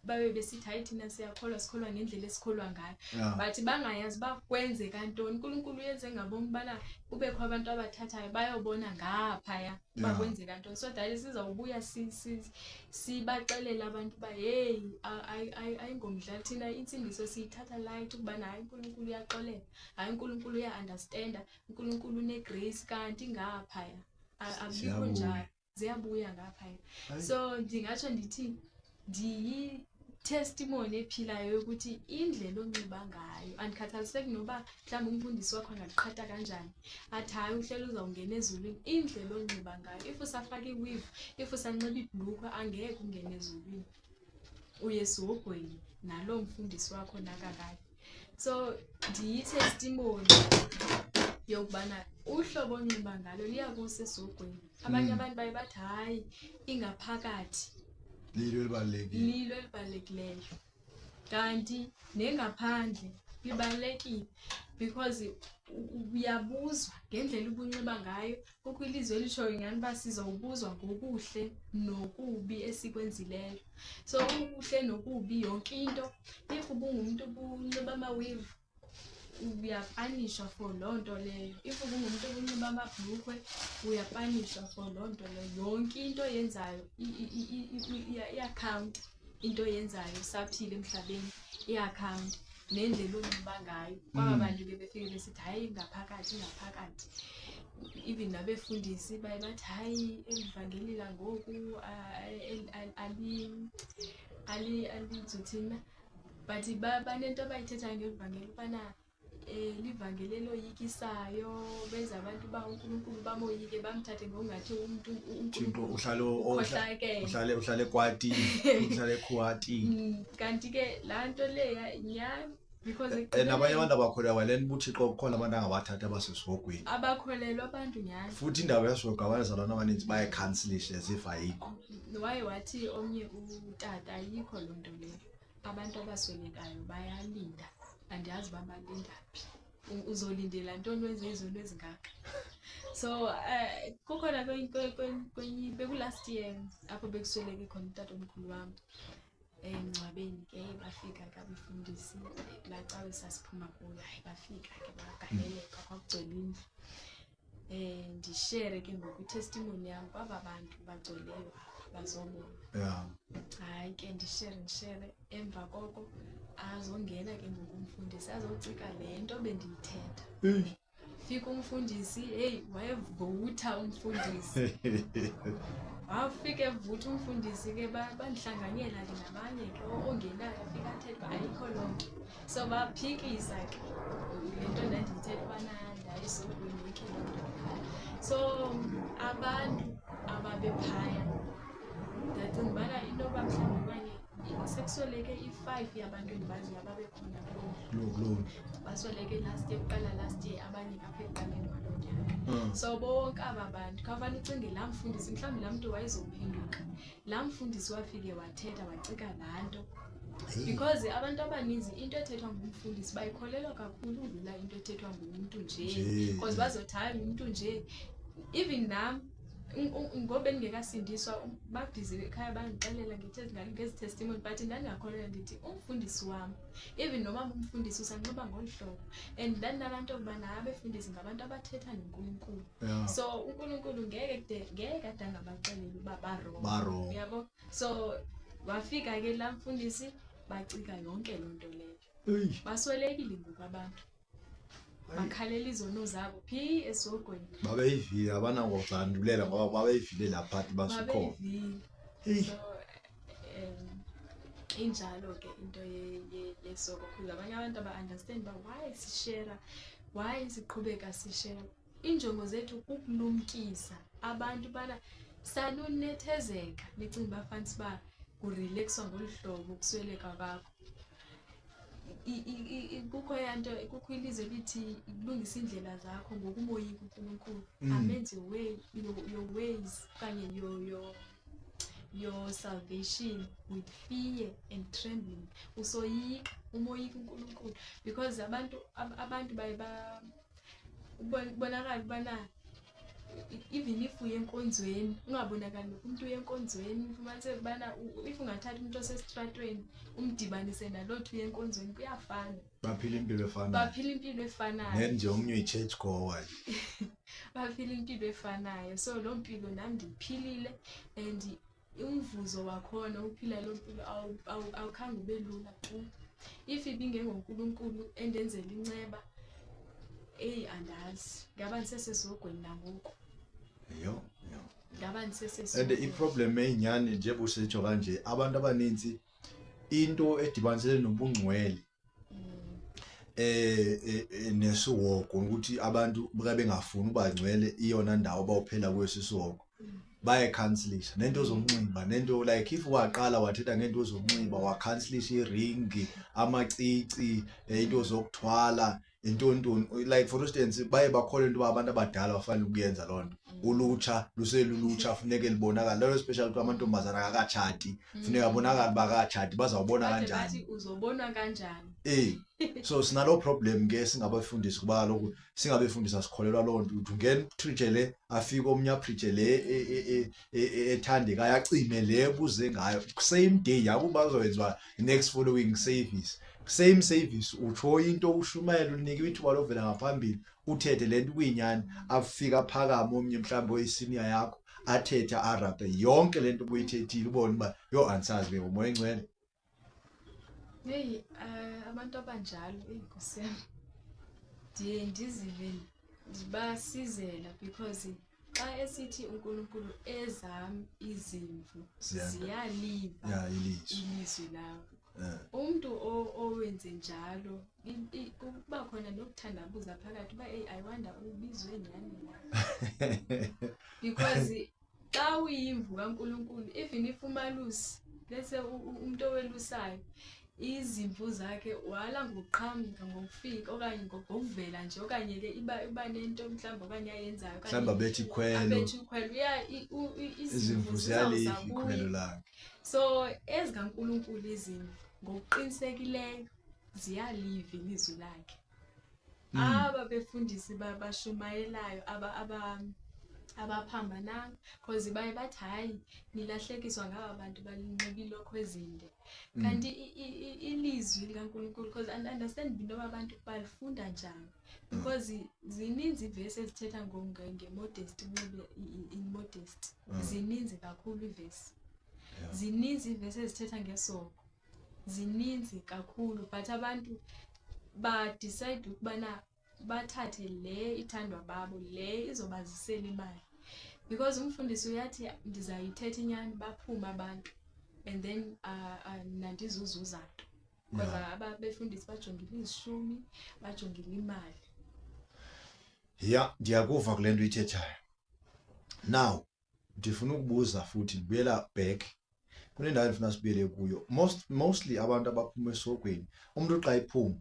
babe besithi hayi thina siyakholwa, sikholwa ngendlela esikholwa ngayo. But bangayazi uba kwenzeka ntoni. uNkulunkulu uyenze ngabom ubana kubekho abantu abathathayo bayobona ngaphaya uba kwenzeka ntoni. So that sizawubuya sibaxelele abantu uba heyi ayingomdlali, thina intsindiso siyithatha light ukubana hayi uNkulunkulu uyaxolela, hayi uNkulunkulu uya-understanda, uNkulunkulu une-grace, kanti ngaphaya akubikho Ziyabuya. njalo, ziyabuya ngaphaya. Hayi. So ndingatsho ndithi ndiyi-testimony ephilayo yokuthi indlela onxiba ngayo, andikhathaliseki noba mhlawumbi umfundisi wakho angakuqhatha kanjani, athi hayi uhleli uzawungena ezulwini, indlela onxiba ngayo, if usafaka i-weave, if usanxiba ibhlukhwe, angeke ungene ezulwini, uye esihogweni naloo mfundisi wakho nakakade. So ndiyi-testimony yokubana uhlobo onxiba ngalo liyakusa esihogweni. Abanye abantu baye bathi hayi ingaphakathi lilo elibalulekile, lilo elibalulekileyo, kanti nengaphandle libalulekile because uyabuzwa ngendlela ubunxiba ngayo. Kukho ilizwi elitshoyo nyhani uba sizawubuzwa ngokuhle nokubi esikwenzileyo. So ukuhle nokubi yonke into, if ubungumntu ubunxiba ama-weave uyapanishwa for loo nto leyo, if ubungumntu obunxiba amabhlukhwe uyapanishwa for loo nto leyo. Yonke into oyenzayo iyakhawunta, into oyenzayo usaphila emhlabeni iyakhawunta, nendlela onxiba ngayo. Kwaba bantu ke befike besithi hayi ingaphakathi, ingaphakathi, even nabefundisi baye bathi hayi eli vangeli langoku, alizothini, but banento abayithethayo ngeli vangeli ubana livangeli eloyikisayo, benza abantu uba uNkulunkulu bamoyike, bamthathe ngokungathi umntu Thixo uNkulunkulu uhlale ukhohlakele. uhlale ekwatini, uhlale ekhwatini. Kanti ke laa nto leya nyhani, because Nabanye abantu abakholelwa le nto uba uThixo kukhona abantu angabathathi abasesihogweni. Abakholelwa abantu nyhani. Futhi indawo yesihogo abazalwana abaninzi bayakhansilisha as if ayikho. Waye wathi omnye utata ayikho loo nto leyo, abantu abaswelekayo bayalinda, andiyazi uba balinda phi. Uzolindela ntoni wenze izono ezingaka? So kukhona beku-last year apho bekusweleke khona utatomkhulu wam emngcwabeni ke, bafika ke abefundisi kulaa cawe sasiphuma kuyo. Hayi bafika ke bagaleleka, kwakugcwele indlu. Ndishere ke ngoku i-testimony yam kwaba bantu bagcweleyo apha bazobona. Hayi ke ndishere, emva koko azongena ke ngoku umfundisi azocika le nto bendiyithetha. Fika umfundisi, heyi wayevutha umfundisi. Wafika evutha umfundisi ke, bandihlanganyela ke nabanye ke ongenayo afika athethe uba ayikho loo nto. So baphikisa ke le nto ndandiyithetha ubana ndayisogweni yonke loo nto. So abantu ababephaya ndacinga ubana inoba mhlawumbi okanye sekusweleke i-5 yabantu endibaziyo ababekhona kuloo ndlu. Kuloo ndlu. Basweleke last year, kuqala last year, abanye apha ekuqaleni kwalo nyaka. So bonke aba bantu, khawufane ucinge laa mfundisi, mhlawumbi laa mntu wayezophenduka. Laa mfundisi wafike wathetha wacika laa nto. Because abantu abaninzi into ethethwa ngumfundisi bayikholelwa kakhulu udlula into ethethwa ngumntu nje. Nje. Because bazothi hayi ngumntu nje. Even nam ngoba bendingekasindiswa, babhizi ekhaya bandixelela ngezi testimony, but ndandingakholelwa, ndithi umfundisi wam, even noba umfundisi usanxiba ngolu hlobo, and ndandinalaa nto yokuba naye abefundisi ngabantu abathetha noNkulunkulu. So uNkulunkulu ngeke ade angabaxeleli uba ba-wrong. Ba-wrong. Uyabo? So Wafika ke laa mfundisi, bacika yonke loo nto leyo. Baswelekile ngoku abantu, bakhalela izono zabo phi esihogweni. Babeyivile, abanakuzandulela ngoba babeyivile laa part basukhona. Babeyivile. So injalo ke into yesoko, because abanye abantu aba-understand uba why sishera, why siqhubeka sishera. Iinjongo zethu kukulumkisa abantu ubana sanunethezeka, nicinga uba fanisa uba kurelaxwa ngolu hlobo ukusweleka kwakho. Kukho eyaa nto, kukho ilizwi elithi lungisa iindlela zakho ngokumoyika uNkulunkulu. Amend your way, your ways okanye your salvation with fear and trembling. Usoyika, umoyika uNkulunkulu, because abantu baye kubonakala ubana even if uye enkonzweni, ungabonakali nokuba umntu uye enkonzweni, ufumaniseke ubana if ungathatha umntu osesitratweni umdibanise naloo thi uye enkonzweni, kuyafana. Baphila impilo efanayo. Baphila impilo efanayo. Then nje omnye uyi-church goer. Baphila impilo efanayo. So loo mpilo nam ndiyiphilile, and umvuzo wakhona uphila loo mpilo awukhange ube lula tu. If ibingengoNkulunkulu endenzela inceba, eyi, andazi, ngaba ndisesesihogweni nangoku. Yho, yho. Ngaba And ndisesesihogweni. iproblem eyinyani, njengoba usitsho kanje, abantu abanintsi into edibanisele nobungcwele nesihogo, ukuthi abantu buka bengafuni uba ngcwele, iyona ndawo bawuphela kuyo sisihogo. Bayacancelisha nento zokunxiba, nento like if waqala wathetha ngento zokunxiba, wacancelisha iringi, amacici, into zokuthwala, intontoni. Like for instance, baye bakholwe into yoba abantu abadala bafanele ukuyenza loo nto, ulutsha luselulutsha, funeke libonakale lolo, especially kuthiwa amantombazana akakatshati, funeka abonakale uba akakatshati, bazawubona Bade kanjani? Bathi uzobonwa kanjani? So sinaloo problem ke singabafundisi, kuba kaloku singabefundisi asikholelwa loo nto, uthi ungena upreache le, afike omnye apreache le ethandekayo, acime le buze ngayo same day, yakuba kuzoyenziwa next following service, same service, utsho into, ushumayela, unikiwe ithuba lovela ngaphambili uthethe le nto kuyinyani, afika aphakame omnye mhlawumbi oyisenior yakho, athethe, arape yonke le nto ubuyithethile, ubone uba yho, andisazi ke ngumoya oyingcwele. Heyi, abantu abanjalo, eyi Nkosi yam, ndiye ndizive ndibasizela, because xa esithi uNkulunkulu ezam izimvu ziyaliva Ya, ilizwi. ilizwi lakho. Umntu owenze njalo, kuba khona nokuthandabuza phakathi uba, eyi, I wonder ubizwe nyhani na. Because xa uyimvu kaNkulunkulu, even if umalusi, let's say umntu owelusayo izimvu zakhe, wala ngokuqhamuka, ngokufika okanye ngokuvela nje, okanye ke iba nento mhlawumbi okanye ayenzayo, okanye mhlawumbi abethe ikhwelo. Abethe ikhwelo, izimvu Izimvu ziyaliva zizawuza ikhwelo kuye. lakhe. So ezikaNkulunkulu izimvu ngokuqinisekileyo ziyaliva ilizwi lakhe. Aba befundisi bashumayelayo abaphambananga, because baye bathi hayi, nilahlekiswa ngaba bantu balinxiba iilokhwe ezinde. Kanti ilizwi likaNkulunkulu, because I understand into yoba abantu balifunda njani, because zininzi iivesi ezithetha ngemodesty, unxibe immodesty. Zininzi kakhulu iivesi. Zininzi iivesi ezithetha ngesoko, zininzi kakhulu, but abantu badecide ukubana bathathe le ithandwa babo, le izobazisela imali, because umfundisi uyathi ndizayithetha inyani, baphume abantu, and then mna ndizuzuza nto, because ababefundisi bajongile izishumi, bajongile imali. Ya, ndiyakuva kule nto uyithethayo. Now ndifuna ukubuza futhi, ndibuyela back kunendawo endifuna sibuyele kuyo. Mostly abantu abaphuma esihogweni, umntu xa ephuma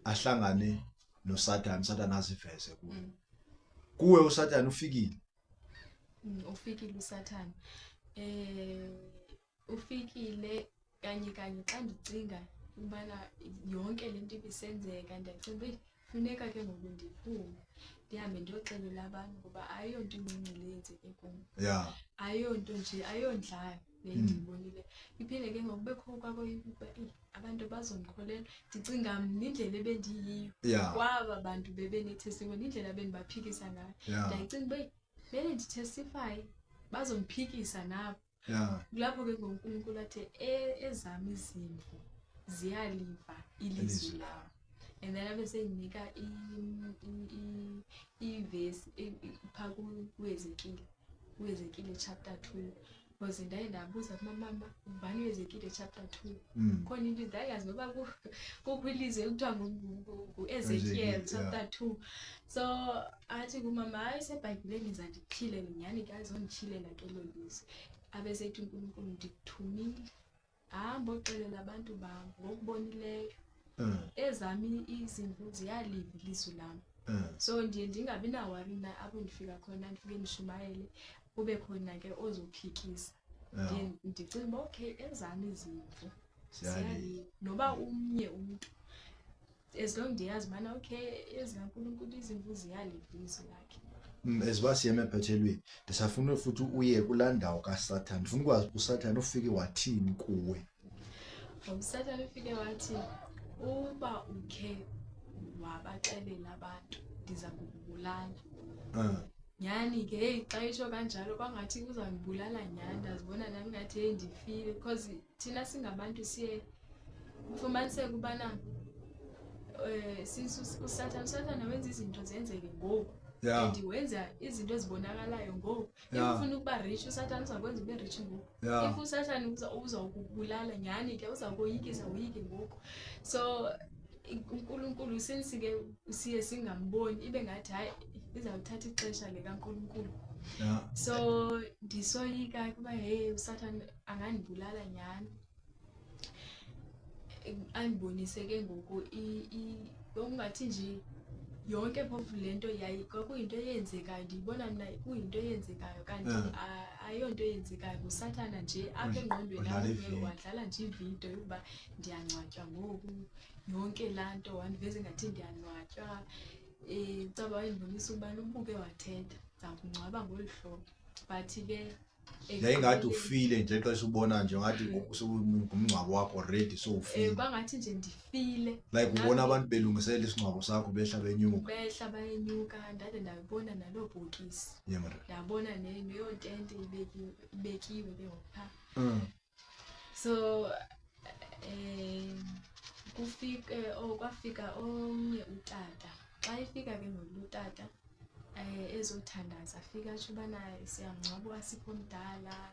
ahlangane noSathane, uSathane aziveze kuye. Kuwe uSathane ufikile? Ufikile uSathane. Ufikile kanye kanye xa ndicinga ubana yonke le nto ibisenzeka, ndiyacinga uba funeka ke ngoku ndiphume ndihambe ndiyoxelela abantu, ngoba ayiyonto incinci le yenzeke kum. Ayiyonto nje, ayiyondlalo le ndiyibonile. Iphinde ke ngoku kubekho kwakoyika ukuba eyi, abantu bazondikholelwa. Ndicinga mna indlela ebendiyiyo kwaba bantu bebenetestimony, indlela ebendibaphikisa ngayo. Ndiyayicinga uba eyi, vele nditestifaye, bazondiphikisa nabo. Kulapho ke ngoNkulunkulu athi ezami izimvu ziyaliva ilizwi lam. And then abe sendinika ivesi phaa kuEzekile chapter 2. Because ndaye ndabuza kumamama, ngubani uEzekile chapter 2? Khona into ndayazi noba kukho ilizwi ekuthiwa nguEzekiel chapter 2. So athi kumama, hayi, iseBhayibhileni, izandityhilele nyhani ke, azondityhilela ke elo lizwi. Abe sethi uNkulunkulu, ndikuthumile, hamba oxelela abantu bam ngokubonileyo. Ezami izimvu ziyaliva ilizwi lam. So ndiye ndingabi nawari na apho ndifika khona, ndifike ndishumayele, kube khona ke ozophikisa. Ndiye ndicinga uba okay, ezam izimvu ziyaliva noba umnye umntu, as long ndiyazi ubana okay, ezikaNkulunkulu izimvu ziyaliva ilizwi lakhe. As uba siye emaphethelweni, ndisafuna futhi uye kulaa ndawo kaSathane. Ndifuna ukwazi uSathane ufike wathini kuwe. USathane ufike wathi, uba ukhe wabaxelela abantu, ndiza kukubulala. Nyhani ke, heyi, xa itsho kanjalo kwangathi uzandibulala nyhani. Ndazibona nam ingathi heyi, ndifile, because thina singabantu siye ufumaniseke ubana since uSathane wenza izinto zenzeke ngoku and wenza izinto ezibonakalayo ngoku. If ufuna ukuba rich, uSathane uzakwenza ube rich ngoku. If uSathane uzawukubulala nyhani ke, uzawukoyikisa woyike ngoku. So uNkulunkulu, since ke siye singamboni, ibe ngathi hayi, izawuthatha ixesha likaNkulunkulu. So ndisoyika kuba hey, uSathane angandibulala nyhani. Andibonise ke ngoku ngokungathi nje yonke phofu le nto kwakuyinto eyenzekayo, ndiyibona mna kuyinto eyenzekayo, kanti ayonto eyenzekayo, nguSathana nje apha engqondweni Udlala yam. ividiyo. Wadlala nje ividiyo yokuba ndiyangcwatywa ngoku, yonke laa nto wandiveza ingathi ndiyangcwatywa. Caba wayendibonisa ukubana ubuke wathetha, ndiza kungcwaba ngolu hlobo, but ke Yayingathi ufile nje xesha ubona nje ngathi ngoku ngumngcwabo wakho already, sowufile. Kwangathi nje ndifile. Like ubona abantu belungiselela isingcwabo sakho, behla benyuka. Behla bayenyuka, ndade ndayibona naloo bhokisi. Yeah, man. Ndabona neyo ntente ibekiwe ke ngoku phaa. So kufike, oh, kwafika omnye utata. Xa efika ke ngoku lo tata ezothandaza, afika atsho ubana siyamngcwaba uAsipho omdala,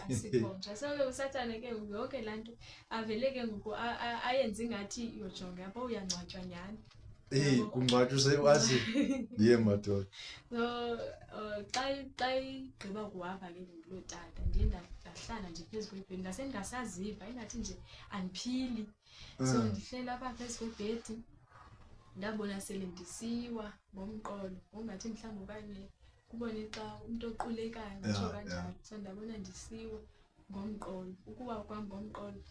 Asipho mtsha. So ke uSathane ke ngoku yonke laa nto avele ke ngoku ayenze ingathi uyojonga apho uyangcwatywa nyhani. Eyi, kungcwatywa uAsipho. Ye madoda. So xa igqiba kuhamba ke ngoku loo tata, ndiye ndahlala nje phezu kwebhedi, ndase ndingasaziva, ingathi nje andiphili. So ndihleli apha phezu kwebhedi, ndabona sele ndisiwa ngomqolo, ngokungathi mhlawumbi okanye kubone xa umntu oqulekayo, nditsho kanjalo. So ndabona ndisiwa ngomqolo. Ukuwa kwam ngomqolo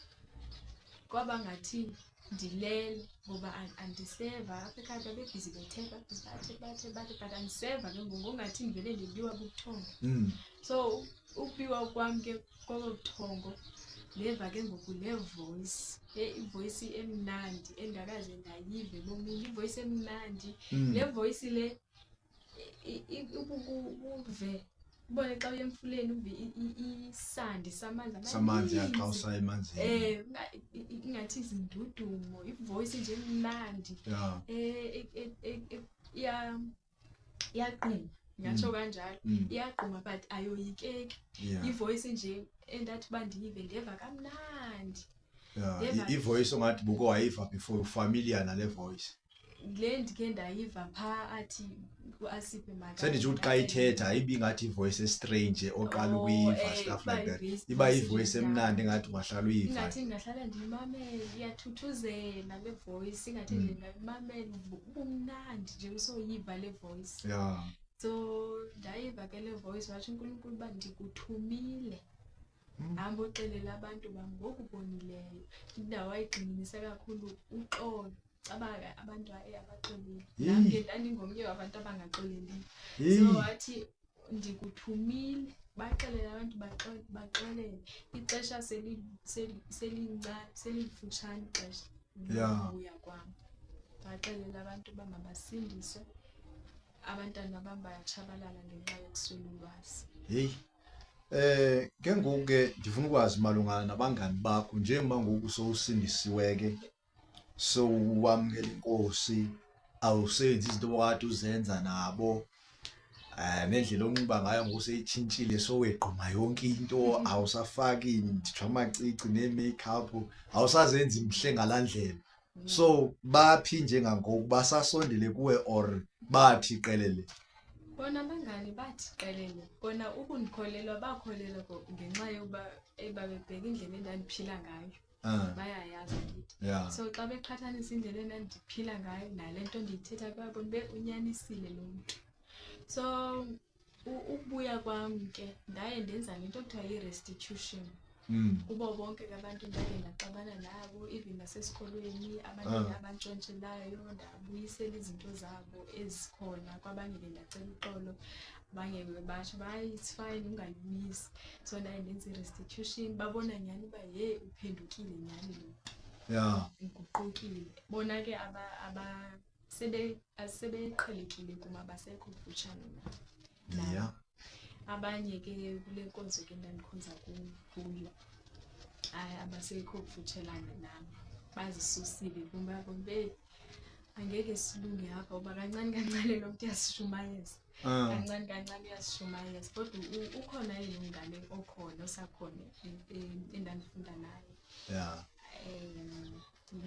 kwaba ngathi ndilele, ngoba andiseva. Apha ekhaya babebhizi bethetha, babhizi bathe, bathe, bathe, but andiseva ke ngoku, ngokungathi ndivele ndibiwa bubuthongo. So ukubiwa kwam ke kobo buthongo, ndeva ke ngoku le voice, ivoice emnandi endingakaze ndayiva ebomini, ivoice emnandi. Le voice le, uve, ubone xa uya emfuleni uve isandi samanzi Samanzi, ya, xa amaninzi. usaya emanzini. Ingathi izindudumo, ivoice nje emnandi. Iyaquma, ndingatsho kanjalo. Iyaquma but ayoyikeki. Ivoice nje endathi uba ndiyive, ndeva kamnandi. Ndeva Ivoice ongathi buke wayiva before, ufamiliar nale voice. Le ndikhe ndayiva phaa athi uAsiphe maka. Senditsho ukuthi xa ithetha ayibi ngathi ivoice estrange oqala Oh, ukuyiva, stuff iba like that. ivoice Iba nje ivoice emnandi engathi ungahlala uyiva. Ingathi ndingahlala ndiyimamele, iyathuthuzela le voice, ingathi nje ndingayimamela, ubumnandi nje usoyiva le voice. So ndayiva ke le voice, watsho uNkulunkulu uba ndikuthumile. Hamba uxelela abantu bam ngokubonileyo. Indawo ayigxininisa kakhulu uxolo. Caba abantu abaxolile. Nam ke ndandingomnye wabantu abangaxoleliyo. So wathi ndikuthumile, baxelele abantu baxolele. Ixesha selifutshane ixesha lokubuya kwam. Baxelele abantu uba mabasindiswe, abantwana bam bayatshabalala ngenxa yokuswela ulwazi. Heyi. Ke ngoku ke ndifuna ukwazi malungana nabangani bakho, njengoba ngoku sowusindisiwe ke, sowamukela inkosi, awusenzi izinto obukade uzenza nabo, nendlela onxiba ngayo ngoku seyitshintshile, sowegquma yonke into, awusafaki nditsho amacici nee-makeup, awusazenzi mhle ngalaa ndlela. So baphi njengangoku, basasondele kuwe or bathi qelele? Bona abangani bathi qelele. Bona ukundikholelwa bakholelwa ngenxa yokuba babebheka indlela endandiphila ngayo. Bayayazi andithi. So xa beqhathanisa indlela endandiphila ngayo nale nto ndiyithetha, bayabona ube unyanisile lo mntu. So ukubuya kwam ke ndaye ndenza le nto kuthiwa yi-restitution. Kubo bonke ke abantu ndake ndaxabana nabo, even nasesikolweni, abantu abantshontshelayo, ndabuyisela izinto zabo ezikhona. Kwabanye ke ndacela uxolo, abanye batsho uba hayi, it's fine, ungayibuyisi. So ndaye ndenza i-restitution, babona nyhani uba yhe, uphendukile nyhani lo mntu. Uguqukile. Bona ke sebeqhelekile kum, abasekho kufutshane nam. Abanye ke kule nkonzo ke ndandikhonza kuyo, hayi, abasekho kufutshelane nam, bazisusile kum, bayabona uba eyi, angeke silunge apha uba kancane kancane lo mntu uyasishumayeza. Kancane kancane uyasishumayeza. Kodwa ukhona yena umngane okhona osakhona endandifunda naye.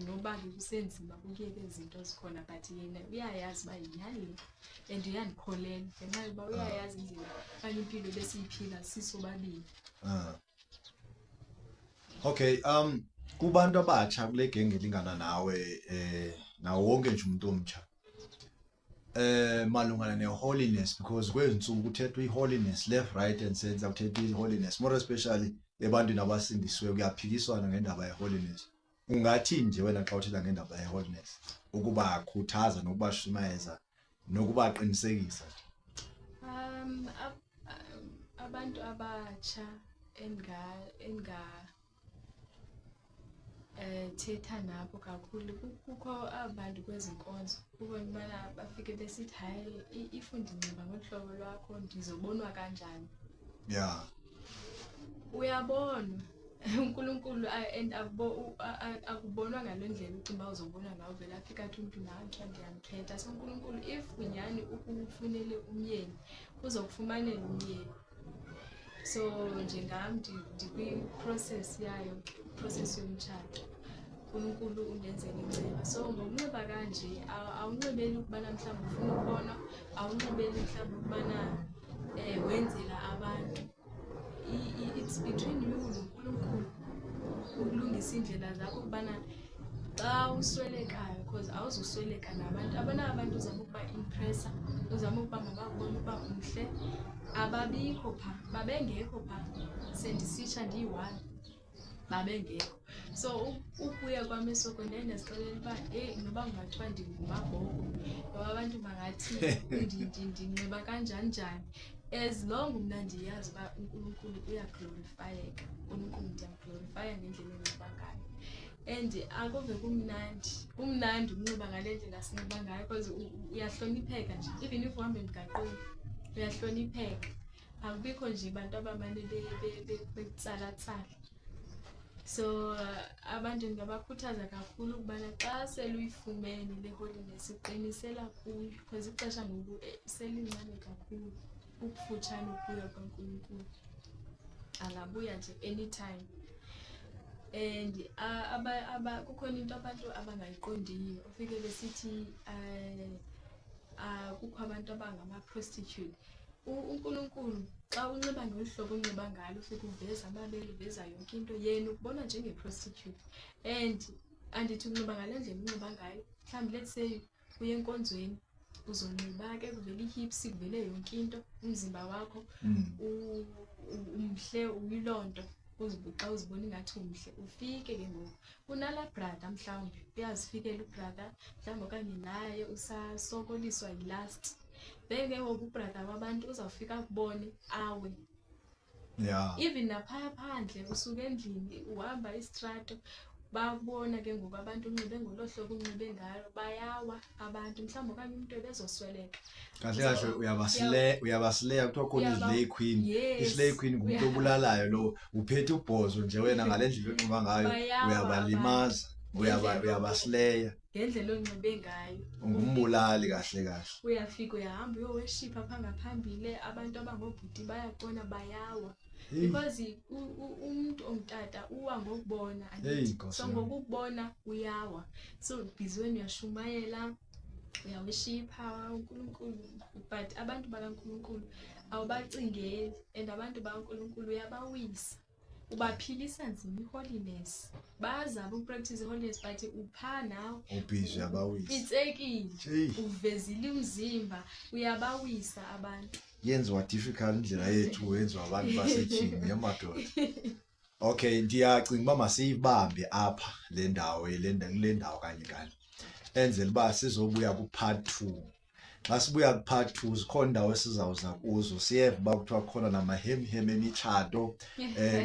Noba ke kusenzima kukuyeka ezi zinto zikhona, but yena uyayazi uba yinyani le and uyandikholelwa ngenxa yokuba uyayazi indlela okanye impilo ebesiyiphila sisobabini. Okay, kubantu abatsha kule genge elingana nawe, nawo wonke nje umuntu omtsha, malungana ne-holiness, because kwezi ntsuku kuthethwa i-holiness left, right and center, kuthethwa i-holiness, more especially ebantwini abasindisiweyo kuyaphikiswana ngendaba ye-holiness. Ungathini nje wena xa uthetha ngendaba ye-holiness, ukubakhuthaza nokubashumayeza nokubaqinisekisa? Abantu abatsha enga thetha nabo kakhulu, kukho abantu kwezi nkonzo ubone ubana bafike besithi hayi, if ndinxiba ngolu hlobo lwakho ndizobonwa kanjani. Uyabonwa uNkulunkulu, and akubonwa ngale ndlela ucinga uba uzobonwa ngayo, uvele afike athi umntu nantsha ndiyamkhetha. So uNkulunkulu if nyhani ukufunele umyeni, uzokufumanela umyeni. So njengam ndikwi-process yayo ke, process yomtshato. uNkulunkulu undenzele inceba. So ngokunxiba kanje awunxibeli ukubana mhlawumbi ufuna ukubonwa, awunxibeli mhlawumbi ukubana wenzela abantu. It's between you noNkulunkulu ukulungisa iindlela zakho ukubana xa uswelekayo, because awuzusweleka nabantu. Abona abantu uzama ukuba-impressa, uzama ukuba mabakubone uba umhle, ababikho phaa, babengekho phaa sendisitsha ndiyi-one, babengekho. So ukubuya kwam esokweni ndaye ndazixelela uba heyi, noba kungathiwa ndingumabhoko, noba abantu bangathi ndinxiba kanjani njani, as long mna ndiyazi uba uNkulunkulu uyaglorifayeka, uNkulunkulu ndiyamglorifaya ngendlela endinxiba ngayo. And akuve kumnandi, kumnandi ukunxiba ngale ndlela sinxiba ngayo because uyahlonipheka nje, even if uhamba emgaqweni uyahlonipheka, akubikho nje bantu abamane bekutsalatsala. So abantu ndingabakhuthaza kakhulu ukubana xa sele uyifumene le holiness qinisela kuyo, because ixesha ngoku selincane kakhulu, kukufutshane ukubuya kwaNkulunkulu, angabuya nje anytime. And kukhona into abantu abangayiqondiyo, ufike besithi kukho abantu abangama-prostitute. UNkulunkulu xa unxiba ngolu hlobo unxiba ngalo, ufike uveza amabele, uveza yonke into, yena ukubona njenge-prostitute. And andithi unxiba ngale ndlela unxiba ngayo, mhlawumbi let's say uye enkonzweni, uzonxiba ke kuvele ii-hips, kuvele yonke into, umzimba wakho umhle, uyiloo nto. Xa uzibona ingathi umhle, ufike ke ngoku unalaa brother, mhlawumbi uyazifikela ubrother, mhlawumbi okanye naye usasokoliswa yi-lust. Then ke ngoku ubrother wabantu uzawufika akubone awe. Even naphaya phandle usuka endlini uhamba isitrato, Babona ke ngoku abantu unxibe ngolo hlobo unxibe ngalo, bayawa abantu, mhlawumbi okanye umntu ebezosweleka. Kahle kahle uyabasileya, kuthiwa khona islay queen. Islay queen ngumntu obulalayo lo, uphethe ubhozo nje wena ngale ndlela onxiba ngayo, uyabalimaza, uyabasileya. Ngendlela onxibe ngayo. Ungumbulali kahle kahle. Uyafika uyahamba uyoweshipha phaa ngaphambili, abantu abangoobhuti bayakubona bayawa. Because umuntu ongutata uwa ngokubona, so ngokubona uyawa. So busy wena uyashumayela, uyaweshipha uNkulunkulu, but abantu bakaNkulunkulu awubacingeli, and abantu bakaNkulunkulu uyabawisa. Ubaphilisa nzima i-holiness. Bazama upractice i-holiness, but upha nawe. Ubhizi uyabawisa. Itsekile. Uvezile umzimba, uyabawisa abantu. Yenziwa difficult indlela yethu, yenziwa abantu basetyhini yamadoda. Okay, ndiyacinga uba masiyibambe apha le ndawo, le ndawo kanye kanye. Enzela uba sizobuya ku-part 2. Xa sibuya ku-part 2 zikhona indawo esizawuza kuzo, siyeva uba kuthiwa kukhona namahemhem emitshato.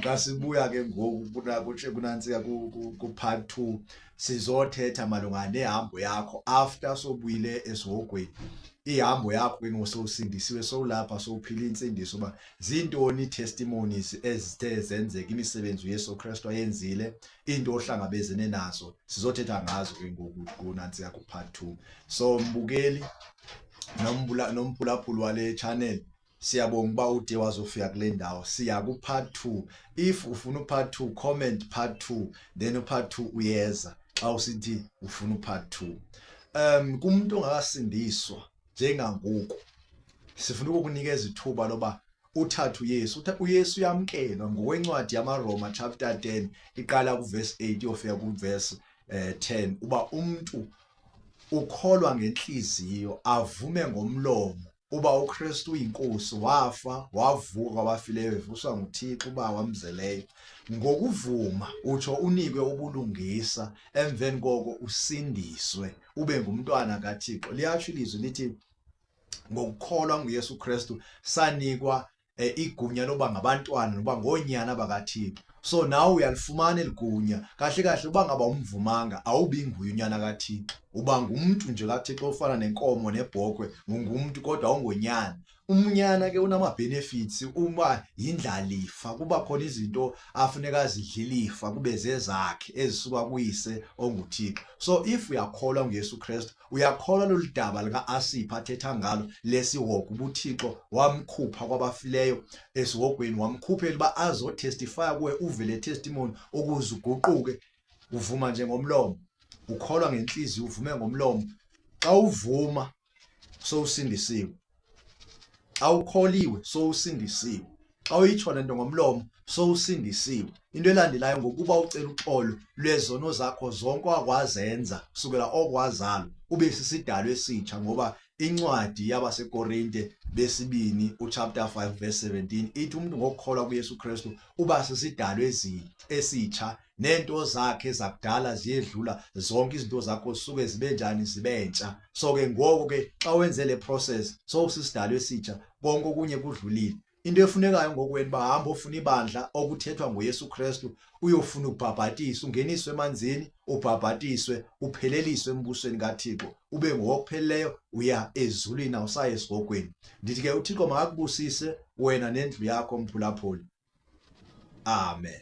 Xa sibuya ke ngoku kunantsika ku-part 2 sizothetha malunga nehambo yakho after sobuyile esihogweni. Ihambo yakho ke ngoku sowusindisiwe, sowulapha, sowuphila intsindiso, uba zintoni ii-testimonies ezithe zenzeka, imisebenzi uYesu Kristu ayenzile, into ohlangabezene nazo, sizothetha ngazo ke ngoku kunantsika ku-part 2. So mbukeli nomphulaphuli wale channel, siyabonga uba ude wazofika kule ndawo. Siya ku-part 2. If ufuna u-part 2, comment part 2, then u-part 2 uyeza xa usithi ufuna u-part 2. Kumuntu ongakasindiswa njengangoku, sifuna ukukunikeza ithuba loba uthathe uYesu. uYesu uyamkelwa ngokwencwadi yamaRoma chapter 10 iqala kuverse 8 iyofika kuverse 10, uba umuntu ukholwa ngenhliziyo avume ngomlomo uba uKristu uyinkosi, wafa wavuka kwabafileyo, evuswa nguThixo uba wamzeleyo. Ngokuvuma utsho unikwe ubulungisa, emveni koko usindiswe ube ngumntwana kaThixo. Liyatsho ilizwi lithi ngokukholwa nguYesu Kristu sanikwa igunya loba ngabantwana noba ngoonyana bakaThixo. So nawe uyalifumana eligunya. Kahle kahle uba ngaba umvumanga awubi nguye unyana kaThixo, uba ngumntu nje kaThixo ofana nenkomo nebhokhwe, ungumntu kodwa awungonyana. Umnyana ke unama-benefits, uba yindlalifa, kuba khona izinto afuneka azidlilifa kube zezakhe ezisuka kuyise onguThixo. So if uyakholwa nguYesu Kristu, uyakholwa lolu daba lika-Asipha athetha ngalo lesihogo, ubuThixo wamkhupha kwabafileyo esihogweni, wamkhuphela uba azotestifya kuwe, uve le testimony ukuze uguquke. Uvuma nje ngomlomo, ukholwa ngenhliziyo, uvume ngomlomo. Xa uvuma sowusindisiwe, xa ukholiwe sowusindisiwe, xa uyitsho lento ngomlomo sowusindisiwe. Into elandelayo ngokuba ucela uxolo lwezono zakho zonke wakwazenza kusukela okwazalwa, ube sisidalwa esitsha, ngoba incwadi yabaseKorinte besibini uchapter 5 verse 17 ithi umuntu ngokukholwa kuYesu Kristu uba sisidalwa esitsha, nento zakhe zakudala ziyedlula, zonke izinto zakho zisuke zibe njani, zibe ntsha. So ke ngoku ke xa wenze le process sowusisidalwa esitsha, konke okunye kudlulile. Into efunekayo ngoku wena uba hamba ofuna ibandla okuthethwa ngoYesu Kristu, uyofuna ukubhabhatiswa, ungeniswe emanzini, ubhabhatiswe, upheleliswe embusweni kaThixo, ube ngowokupheleleyo, uya ezulwini, awusayi esihogweni. Ndithi ke uThixo makakubusise wena nendlu yakho, mphulaphuli. Amen.